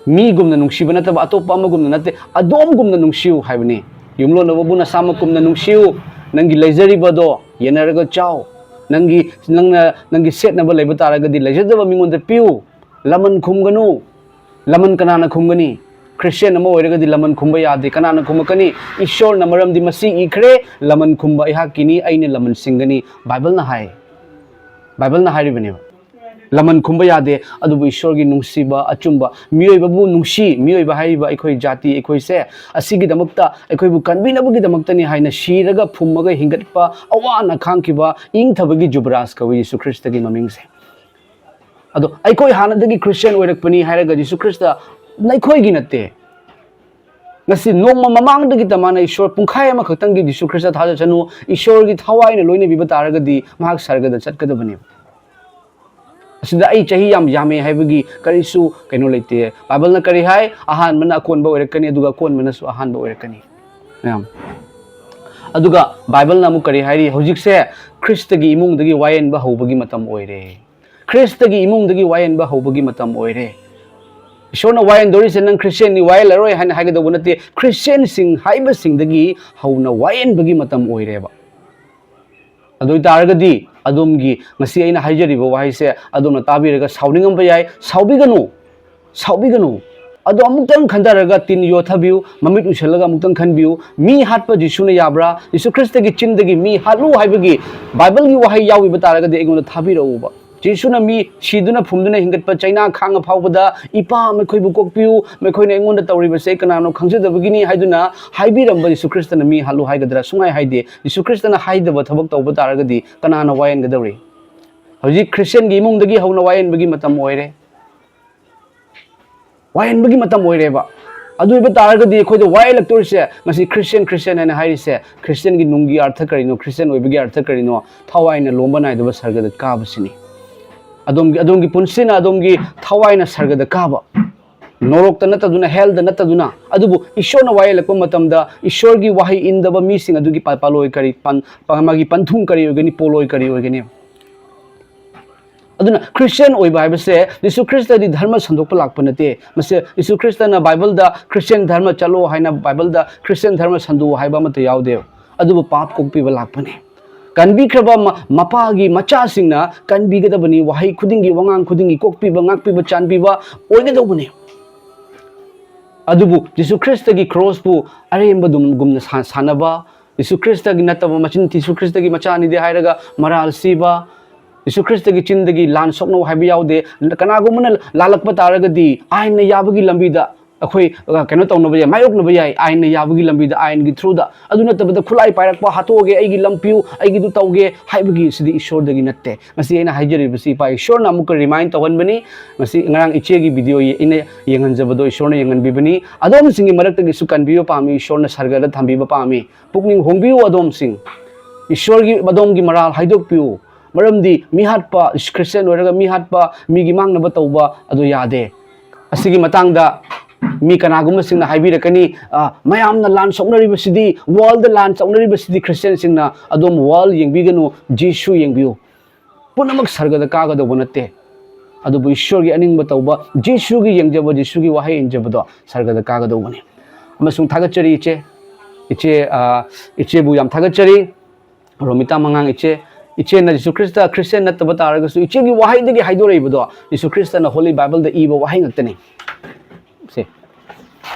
ꯃꯤꯒꯨꯝꯅ ꯅꯨꯡꯁꯤꯕ ꯅꯠꯇꯕ, ꯑꯇꯣꯞꯄ ꯑꯃꯒꯨꯝꯅ ꯅꯠꯇꯦ, ꯑꯗꯣꯝꯒꯨꯝꯅ ꯅꯨꯡꯁꯤꯌꯨ ꯍꯥꯏꯕꯅꯤ꯫ "ꯌꯨꯝꯂꯣꯟꯅꯕꯕꯨ ꯅꯁꯥꯃꯛꯀꯨꯝꯅ ꯅꯨꯡꯁꯤꯌꯨ"꯫ ꯅꯪꯒꯤ ꯂꯩꯖꯔꯤꯕꯗꯣ ꯌꯦꯟꯅꯔꯒ ꯆꯥꯎ꯫ ꯅꯪꯒꯤ, ꯅꯪꯅ, ꯅꯪꯒꯤ ꯁꯦꯠꯅꯕ ꯂꯩꯕ ꯇꯥꯔꯒꯗꯤ ꯂꯩꯖꯗꯕ ꯃꯤꯉꯣꯟꯗ ꯄꯤꯌꯨ꯫ ꯂꯃꯟ ꯈꯨꯝꯒꯅꯨ꯫ ꯂꯃꯟ ꯀꯅꯥꯅ ꯈꯨꯝꯒꯅꯤ? ꯈ꯭ꯔꯤꯁꯇꯤꯌꯥꯟ ꯑꯃ ꯑꯣꯏꯔꯒꯗꯤ ꯂꯃꯟ ꯈꯨꯝꯕ ꯌꯥꯗꯦ꯫ ꯀꯅꯥꯅ ꯈꯨꯝꯃꯛꯀꯅꯤ? ꯏꯁꯣꯔꯅ, ꯃꯔꯝꯗꯤ ꯃꯁꯤ ꯏꯈ꯭ꯔꯦ, "ꯂꯃꯟ ꯈꯨꯝꯕ ꯑꯩꯍꯥꯛꯀꯤꯅꯤ, ꯑꯩꯅ ꯂꯃꯟ ꯁꯤꯡꯒꯅꯤ"꯫ ꯕꯥꯏꯕꯜꯅ ꯍꯥꯏ꯫ ꯕꯥꯏꯕꯜꯅ ꯍꯥꯏꯔꯤꯕꯅꯦꯕ꯫ ꯂꯃꯟ ꯈꯨꯝꯕ ꯌꯥꯗꯦ, ꯑꯗꯨꯕꯨ ꯏꯁꯣꯔꯒꯤ ꯅꯨꯡꯁꯤꯕ ꯑꯆꯨꯝꯕ, ꯃꯤꯑꯣꯏꯕꯕꯨ ꯅꯨꯡꯁꯤ, ꯃꯤꯑꯣꯏꯕ ꯍꯥꯏꯔꯤꯕ ꯑꯩꯈꯣꯏ ꯖꯥꯇꯤ, ꯑꯩꯈꯣꯏꯁꯦ ꯑꯁꯤꯒꯤꯗꯃꯛꯇ, ꯑꯩꯈꯣꯏꯕꯨ ꯀꯟꯕꯤꯅꯕꯒꯤꯗꯃꯛꯇꯅꯤ ꯍꯥꯏꯅ ꯁꯤꯔꯒ ꯐꯨꯝꯃꯒ ꯍꯤꯡꯒꯠꯄ, ꯑꯋꯥꯅ ꯈꯥꯡꯈꯤꯕ, ꯏꯪꯊꯕꯒꯤ ꯖꯨꯕꯔꯥꯖ ꯀꯧꯏ ꯌꯤꯁꯨ ꯈ꯭ꯔꯤꯁꯇꯒꯤ ꯃꯃꯤꯡꯁꯦ꯫ ꯑꯗꯣ ꯑꯩꯈꯣꯏ ꯍꯥꯟꯅꯗꯒꯤ ꯈ꯭ꯔꯤꯁꯇꯤꯌꯥꯟ ꯑꯣꯏꯔꯛꯄꯅꯤ ꯍꯥꯏꯔꯒ ꯌꯤꯁꯨ ꯈ꯭ꯔꯤꯁꯇ ꯅꯈꯣꯏꯒꯤ ꯅꯠꯇꯦ꯫ ꯉꯁꯤ ꯅꯣꯡꯃ ꯃꯃꯥꯡꯗꯒꯤ ꯇꯃꯥꯅ ꯏꯁꯣꯔ ꯄꯨꯡꯈꯥꯏ ꯑꯃꯈꯛꯇꯪꯒꯤ ꯌꯤꯁꯨ ꯈ꯭ꯔꯤꯁꯇ ꯊꯥꯖꯁꯅꯨ, ꯏꯁꯣꯔꯒꯤ ꯊꯋꯥꯏꯅ ꯂꯣꯏꯅꯕꯤꯕ ꯇꯥꯔꯒꯗꯤ ꯃꯍꯥꯛ ꯁꯔꯒꯗ ꯆꯠꯀꯗꯕꯅꯦꯕ꯫ ꯑꯁꯤꯗ ꯑꯩ ꯆꯍꯤ ꯌꯥꯝ ꯌꯥꯝꯃꯦ ꯍꯥꯏꯕꯒꯤ ꯀꯔꯤꯁꯨ ꯀꯩꯅꯣ ꯂꯩꯇꯦ꯫ ꯕꯥꯏꯕꯜꯅ ꯀꯔꯤ ꯍꯥꯏ? "ꯑꯍꯥꯟꯕꯅ ꯑꯀꯣꯟꯕ ꯑꯣꯏꯔꯛꯀꯅꯤ, ꯑꯗꯨꯒ ꯑꯀꯣꯟꯕꯅꯁꯨ ꯑꯍꯥꯟꯕ ꯑꯣꯏꯔꯛꯀꯅꯤ"꯫ ꯃꯌꯥꯝ꯫ ꯑꯗꯨꯒ ꯕꯥꯏꯕꯜꯅ ꯑꯃꯨꯛ ꯀꯔꯤ ꯍꯥꯏꯔꯤ? "ꯍꯧꯖꯤꯛꯁꯦ ꯈ꯭ꯔꯤꯁꯇꯒꯤ ꯏꯃꯨꯡꯗꯒꯤ ꯋꯥꯌꯦꯟꯕ ꯍꯧꯕꯒꯤ ꯃꯇꯝ ꯑꯣꯏꯔꯦ꯫ ꯈ꯭ꯔꯤꯁꯇꯒꯤ ꯏꯃꯨꯡꯗꯒꯤ ꯋꯥꯌꯦꯟꯕ ꯍꯧꯕꯒꯤ ꯃꯇꯝ ꯑꯣꯏꯔꯦ"꯫ ꯏꯁꯣꯔꯅ ꯋꯥꯌꯦꯟꯗꯣꯔꯤꯁꯦ ꯅꯪ ꯈ꯭ꯔꯤꯁꯇꯤꯌꯥꯟꯅꯤ, ꯋꯥꯌꯦꯜꯂꯔꯣꯏ ꯍꯥꯏꯅ ꯍꯥꯏꯒꯗꯧꯕ ꯅꯠꯇꯦ꯫ ꯈ꯭ꯔꯤꯁꯇꯤꯌꯥꯟꯁꯤꯡ ꯍꯥꯏꯕꯁꯤꯡꯗꯒꯤ ꯍꯧꯅ ꯋꯥꯌꯦꯟꯕꯒꯤ ꯃꯇꯝ ꯑꯣꯏꯔꯦꯕ꯫ ꯑꯗꯨ ꯑꯣꯏꯇꯥꯔꯒꯗꯤ ꯑꯗꯣꯝꯒꯤ ꯉꯁꯤ ꯑꯩꯅ ꯍꯥꯏꯖꯔꯤꯕ ꯋꯥꯍꯩꯁꯦ ꯑꯗꯣꯝꯅ ꯇꯥꯕꯤꯔꯒ ꯁꯥꯎꯅꯤꯡꯉꯝꯕ ꯌꯥꯏ, ꯁꯥꯎꯕꯤꯒꯅꯨ, ꯁꯥꯎꯕꯤꯒꯅꯨ꯫ ꯑꯗꯣ ꯑꯃꯨꯛꯇꯪ ꯈꯟꯊꯔꯒ ꯇꯤꯟ ꯌꯣꯠꯊꯕꯤꯌꯨ, ꯃꯃꯤꯠ ꯎꯏꯁꯤꯜꯂꯒ ꯑꯃꯨꯛꯇꯪ ꯈꯟꯕꯤꯌꯨ꯫ ꯃꯤ ꯍꯥꯠꯄ ꯖꯤꯁꯨꯅ ꯌꯥꯕ꯭ꯔꯥ? ꯖꯤꯁꯨ ꯈ꯭ꯔꯤꯁꯇꯒꯤ ꯆꯤꯟꯗꯒꯤ ꯃꯤ ꯍꯥꯠꯂꯨ ꯍꯥꯏꯕꯒꯤ ꯕꯥꯏꯕꯜꯒꯤ ꯋꯥꯍꯩ ꯌꯥꯎꯕꯤꯕ ꯇꯥꯔꯒꯗꯤ ꯑꯩꯉꯣꯟꯗ ꯊꯥꯕꯤꯔꯛꯎꯕ꯫ ꯖꯤꯁꯨꯅ ꯃꯤ ꯁꯤꯗꯨꯅ ꯐꯨꯝꯗꯨꯅ ꯍꯤꯡꯒꯠꯄ ꯆꯩꯅꯥ ꯈꯥꯡꯉ ꯐꯥꯎꯕꯗ, "ꯏꯄꯥ, ꯃꯈꯣꯏꯕꯨ ꯀꯣꯛꯄꯤꯌꯨ, ꯃꯈꯣꯏꯅ ꯑꯩꯉꯣꯟꯗ ꯇꯧꯔꯤꯕꯁꯦ ꯑꯩ ꯀꯅꯥꯅꯣ ꯈꯪꯖꯗꯕꯒꯤꯅꯤ" ꯍꯥꯏꯗꯨꯅ ꯍꯥꯏꯕꯤꯔꯝꯕ ꯖꯤꯁꯨ ꯈ꯭ꯔꯤꯁꯇꯅ ꯃꯤ ꯍꯥꯠꯂꯨ ꯍꯥꯏꯒꯗ꯭ꯔꯥ? ꯁꯨꯡꯍꯥꯏ ꯍꯥꯏꯗꯦ꯫ ꯖꯤꯁꯨ ꯈ꯭ꯔꯤꯁꯇꯅ ꯍꯥꯏꯗꯕ ꯊꯕꯛ ꯇꯧꯕ ꯇꯥꯔꯒꯗꯤ ꯀꯅꯥꯅ ꯋꯥꯌꯦꯟꯒꯗꯧꯔꯤ? ꯍꯧꯖꯤꯛ ꯈ꯭ꯔꯤꯁꯇꯤꯌꯟꯒꯤ ꯏꯃꯨꯡꯗꯒꯤ ꯍꯧꯅ ꯋꯥꯌꯦꯟꯕꯒꯤ ꯃꯇꯝ ꯑꯣꯏꯔꯦ꯫ ꯋꯥꯌꯦꯟꯕꯒꯤ ꯃꯇꯝ ꯑꯣꯏꯔꯦꯕ꯫ ꯑꯗꯨ ꯑꯣꯏꯕ ꯇꯥꯔꯒꯗꯤ ꯑꯩꯈꯣꯏꯗ ꯋꯥꯌꯦꯜꯂꯛꯇꯣꯏꯁꯦ ꯉꯁꯤ ꯈ꯭ꯔꯤꯁꯇꯤꯌꯟ, ꯈ꯭ꯔꯤꯁꯇꯤꯌꯟ ꯍꯥꯏꯅ ꯍꯥꯏꯔꯤꯁꯦ, ꯈ꯭ꯔꯤꯁꯇꯤꯌꯟꯒꯤ ꯅꯨꯡꯒꯤ ꯑꯔꯊ ꯀꯔꯤꯅꯣ? ꯈ꯭ꯔꯤꯁꯇꯤꯌꯟ ꯑꯣꯏꯕꯒꯤ ꯑꯔꯊ ꯀꯔꯤꯅꯣ? ꯊꯋꯥꯏꯅ ꯂꯣꯝꯕ ꯅꯥꯏꯗꯕ ꯁꯔꯒꯗ ꯀꯥꯕꯁꯤꯅꯤ꯫ ꯑꯗꯣꯝꯒꯤ, ꯑꯗꯣꯝꯒꯤ ꯄꯨꯟꯁꯤꯅ ꯑꯗꯣꯝꯒꯤ ꯊꯋꯥꯏꯅ ꯁꯔꯒꯗ ꯀꯥꯕ, ꯅꯣꯔꯣꯛꯇ ꯅꯠꯇꯗꯨꯅ, ꯍꯦꯜꯗ ꯅꯠꯇꯗꯨꯅ, ꯑꯗꯨꯕꯨ ꯏꯁꯣꯔꯅ ꯋꯥꯌꯦꯜꯂꯛꯄ ꯃꯇꯝꯗ ꯏꯁꯣꯔꯒꯤ ꯋꯥꯍꯩ ꯏꯟꯗꯕ ꯃꯤꯁꯤꯡ ꯑꯗꯨꯒꯤ ꯄꯥ-, ꯄꯥꯂꯣꯏ ꯀꯔꯤ, ꯄꯥꯟ-, ꯄꯥ-, ꯃꯥꯒꯤ ꯄꯟꯊꯨꯡ ꯀꯔꯤ ꯑꯣꯏꯒꯅꯤ? ꯄꯣꯂꯣꯏ ꯀꯔꯤ ꯑꯣꯏꯒꯅꯤ? ꯑꯗꯨꯅ ꯈ꯭ꯔꯤꯁꯇꯤꯌꯟ ꯑꯣꯏꯕ ꯍꯥꯏꯕꯁꯦ ꯖꯤꯁꯨ ꯈ꯭ꯔꯤꯁꯇꯗꯤ ꯙꯔꯃ ꯁꯟꯗꯣꯛꯄ ꯂꯥꯛꯄ ꯅꯠꯇꯦ꯫ ꯃꯁꯤ ꯖꯤꯁꯨ ꯈ꯭ꯔꯤꯁꯇꯅ ꯕꯥꯏꯕꯜꯗ ꯈ꯭ꯔꯤꯁꯇꯤꯌꯟ ꯙꯔꯃ ꯆꯠꯂꯣ ꯍꯥꯏꯅ ꯕꯥꯏꯕꯜꯗ ꯈ꯭ꯔꯤꯁꯇꯤꯌꯟ ꯙꯔꯃ ꯁꯟꯗꯣꯛꯑꯣ ꯍꯥꯏꯕ ꯑꯃꯠꯇ ꯌꯥꯎꯗꯦ꯫ ꯑꯗꯨꯕꯨ ꯄꯥꯞ ꯀꯣꯛꯄꯤꯕ ꯂꯥꯛꯄꯅꯤ꯫ ꯀꯟꯕꯤꯈ꯭ꯔꯕ ꯃ-, ꯃꯄꯥꯒꯤ ꯃꯆꯥꯁꯤꯡꯅ ꯀꯟꯕꯤꯒꯗꯕꯅꯤ꯫ ꯋꯥꯍꯩ ꯈꯨꯗꯤꯡꯒꯤ, ꯋꯥꯉꯥꯡ ꯈꯨꯗꯤꯡꯒꯤ ꯀꯣꯛꯄꯤꯕ, ꯉꯥꯛꯄꯤꯕ, ꯆꯥꯟꯕꯤꯕ ꯑꯣꯏꯒꯗꯧꯕꯅꯤ꯫ ꯑꯗꯨꯕꯨ ꯖꯤꯁꯨ ꯈ꯭ꯔꯤꯁꯇꯒꯤ ꯀ꯭ꯔꯣꯁꯄꯨ ꯑꯔꯦꯝꯕꯗꯨꯝꯒꯨꯝꯅ ꯁꯥ-, ꯁꯥꯟꯅꯕ, ꯖꯤꯁꯨ ꯈ꯭ꯔꯤꯁꯇꯒꯤ ꯅꯠꯇꯕ ꯃꯆꯤꯟ, ꯖꯤꯁꯨ ꯈ꯭ꯔꯤꯁꯇꯒꯤ ꯃꯆꯥꯅꯤꯗꯤ ꯍꯥꯏꯔꯒ ꯃꯔꯥꯜ ꯁꯤꯕ, ꯖꯤꯁꯨ ꯈ꯭ꯔꯤꯁꯇꯒꯤ ꯆꯤꯟꯗꯒꯤ ꯂꯥꯟ ꯁꯣꯛꯅꯧ ꯍꯥꯏꯕ ꯌꯥꯎꯗꯦ꯫ ꯀꯅꯥꯒꯨꯝꯕꯅ ꯂꯥꯜꯂꯛꯄ ꯇꯥꯔꯒꯗꯤ ꯑꯥꯏꯟꯅ ꯌꯥꯕꯒꯤ ꯂꯝꯕꯤꯗ ꯑꯩꯈꯣꯏ, ꯑ, ꯀꯩꯅꯣ ꯇꯧꯅꯕ ꯌꯥꯏ, ꯃꯥꯌꯣꯛꯅꯕ ꯌꯥꯏ, ꯑꯥꯏꯟꯅ ꯌꯥꯕꯒꯤ ꯂꯝꯕꯤꯗ, ꯑꯥꯏꯟꯒꯤ ꯊ꯭ꯔꯨꯗ꯫ ꯑꯗꯨ ꯅꯠꯇꯕꯗ ꯈꯨꯠꯂꯥꯏ ꯄꯥꯏꯔꯛꯄ, ꯍꯥꯠꯇꯣꯛꯑꯒꯦ, ꯑꯩꯒꯤ ꯂꯝ ꯄꯤꯌꯨ, ꯑꯩꯒꯤꯗꯨ ꯇꯧꯒꯦ ꯍꯥꯏꯕꯒꯤ ꯁꯤꯗꯤ ꯏꯁꯣꯔꯗꯒꯤ ꯅꯠꯇꯦ꯫ ꯉꯁꯤ ꯑꯩꯅ ꯍꯥꯏꯖꯔꯤꯕꯁꯤ ꯏꯄꯥ ꯏꯁꯣꯔꯅ ꯑꯃꯨꯛꯀ ꯔꯤꯃꯥꯏꯟ ꯇꯧꯍꯟꯕꯅꯤ꯫ ꯉꯁꯤ ꯉꯔꯥꯡ ꯏꯆꯦꯒꯤ ꯚꯤꯗꯤꯑꯣ ꯌꯦ-, ꯑꯩꯅ ꯌꯦꯡꯍꯟꯖꯕꯗꯣ ꯏꯁꯣꯔꯅ ꯌꯦꯡꯍꯟꯕꯤꯕꯅꯤ꯫ ꯑꯗꯣꯝꯁꯤꯡꯒꯤ ꯃꯔꯛꯇꯒꯤꯁꯨ ꯀꯟꯕꯤꯕ ꯄꯥꯝꯃꯤ, ꯏꯁꯣꯔꯅ ꯁꯔꯒꯗ ꯊꯝꯕꯤꯕ ꯄꯥꯝꯃꯤ꯫ ꯄꯨꯛꯅꯤꯡ ꯍꯣꯡꯕꯤꯌꯨ ꯑꯗꯣꯝꯁꯤꯡ꯫ ꯏꯁꯣꯔꯒꯤ ꯑꯗꯣꯝꯒꯤ ꯃꯔꯥꯜ ꯍꯥꯏꯗꯣꯛꯄꯤꯌꯨ꯫ ꯃꯔꯝꯗꯤ ꯃꯤꯍꯥꯠꯄ, ꯈ꯭ꯔꯤꯁꯇꯤꯌꯟ ꯑꯣꯏꯔꯒ ꯃꯤꯍꯥꯠꯄ, ꯃꯤꯒꯤ ꯃꯥꯡꯅꯕ ꯇꯧꯕ ꯑꯗꯨ ꯌꯥꯗꯦ꯫ ꯑꯁꯤꯒꯤ ꯃꯇꯥꯡꯗ ꯃꯤ ꯀꯅꯥꯒꯨꯝꯕꯁꯤꯡꯅ ꯍꯥꯏꯕꯤꯔꯛꯀꯅꯤ, "ꯑ, ꯃꯌꯥꯝꯅ ꯂꯥꯟ ꯁꯣꯛꯅꯔꯤꯕꯁꯤꯗꯤ, ꯋꯥꯔꯜꯗ ꯂꯥꯟ ꯁꯣꯛꯅꯔꯤꯕꯁꯤꯗꯤ ꯈ꯭ꯔꯤꯁꯇꯤꯌꯟꯁꯤꯡꯅ"꯫ ꯑꯗꯣꯝ ꯋꯥꯔꯜ ꯌꯦꯡꯕꯤꯒꯅꯨ, ꯖꯤꯁꯨ ꯌꯦꯡꯕꯤꯌꯨ꯫ ꯄꯨꯝꯅꯃꯛ ꯁꯔꯒꯗ ꯀꯥꯒꯗꯧꯕ ꯅꯠꯇꯦ꯫ ꯑꯗꯨꯕꯨ ꯏꯁꯣꯔꯒꯤ ꯑꯅꯤꯡꯕ ꯇꯧꯕ, ꯖꯤꯁꯨꯒꯤ ꯌꯦꯡꯖꯕ, ꯖꯤꯁꯨꯒꯤ ꯋꯥꯍꯩ ꯏꯟꯖꯕꯗꯣ ꯁꯔꯒꯗ ꯀꯥꯒꯗꯧꯕꯅꯤ꯫ ꯑꯃꯁꯨꯡ ꯊꯥꯒꯠꯆꯔꯤ ꯏꯆꯦ, ꯏꯆꯦ, ꯑ, ꯏꯆꯦꯕꯨ ꯌꯥꯝ ꯊꯥꯒꯠꯆꯔꯤ꯫ ꯔꯣꯃꯤꯇꯥ ꯃꯉꯥꯡ ꯏꯆꯦ, ꯏꯆꯦꯅ ꯖꯤꯁꯨ ꯈ꯭ꯔꯤꯁꯇ ꯈ꯭ꯔꯤꯁꯇꯤꯌꯥꯟ ꯅꯠꯇꯕ ꯇꯥꯔꯒꯁꯨ, ꯏꯆꯦꯒꯤ ꯋꯥꯍꯩꯗꯒꯤ ꯍꯥꯏꯗꯣꯔꯛꯏꯕꯗꯣ ꯖꯤꯁꯨ ꯈ꯭ꯔꯤꯁꯇꯅ ꯍꯣꯂꯤ ꯕꯥꯏꯕꯜꯗ ꯏꯕ ꯋꯥꯍꯩ ꯉꯥꯛꯇꯅꯤ꯫ ꯁꯦ,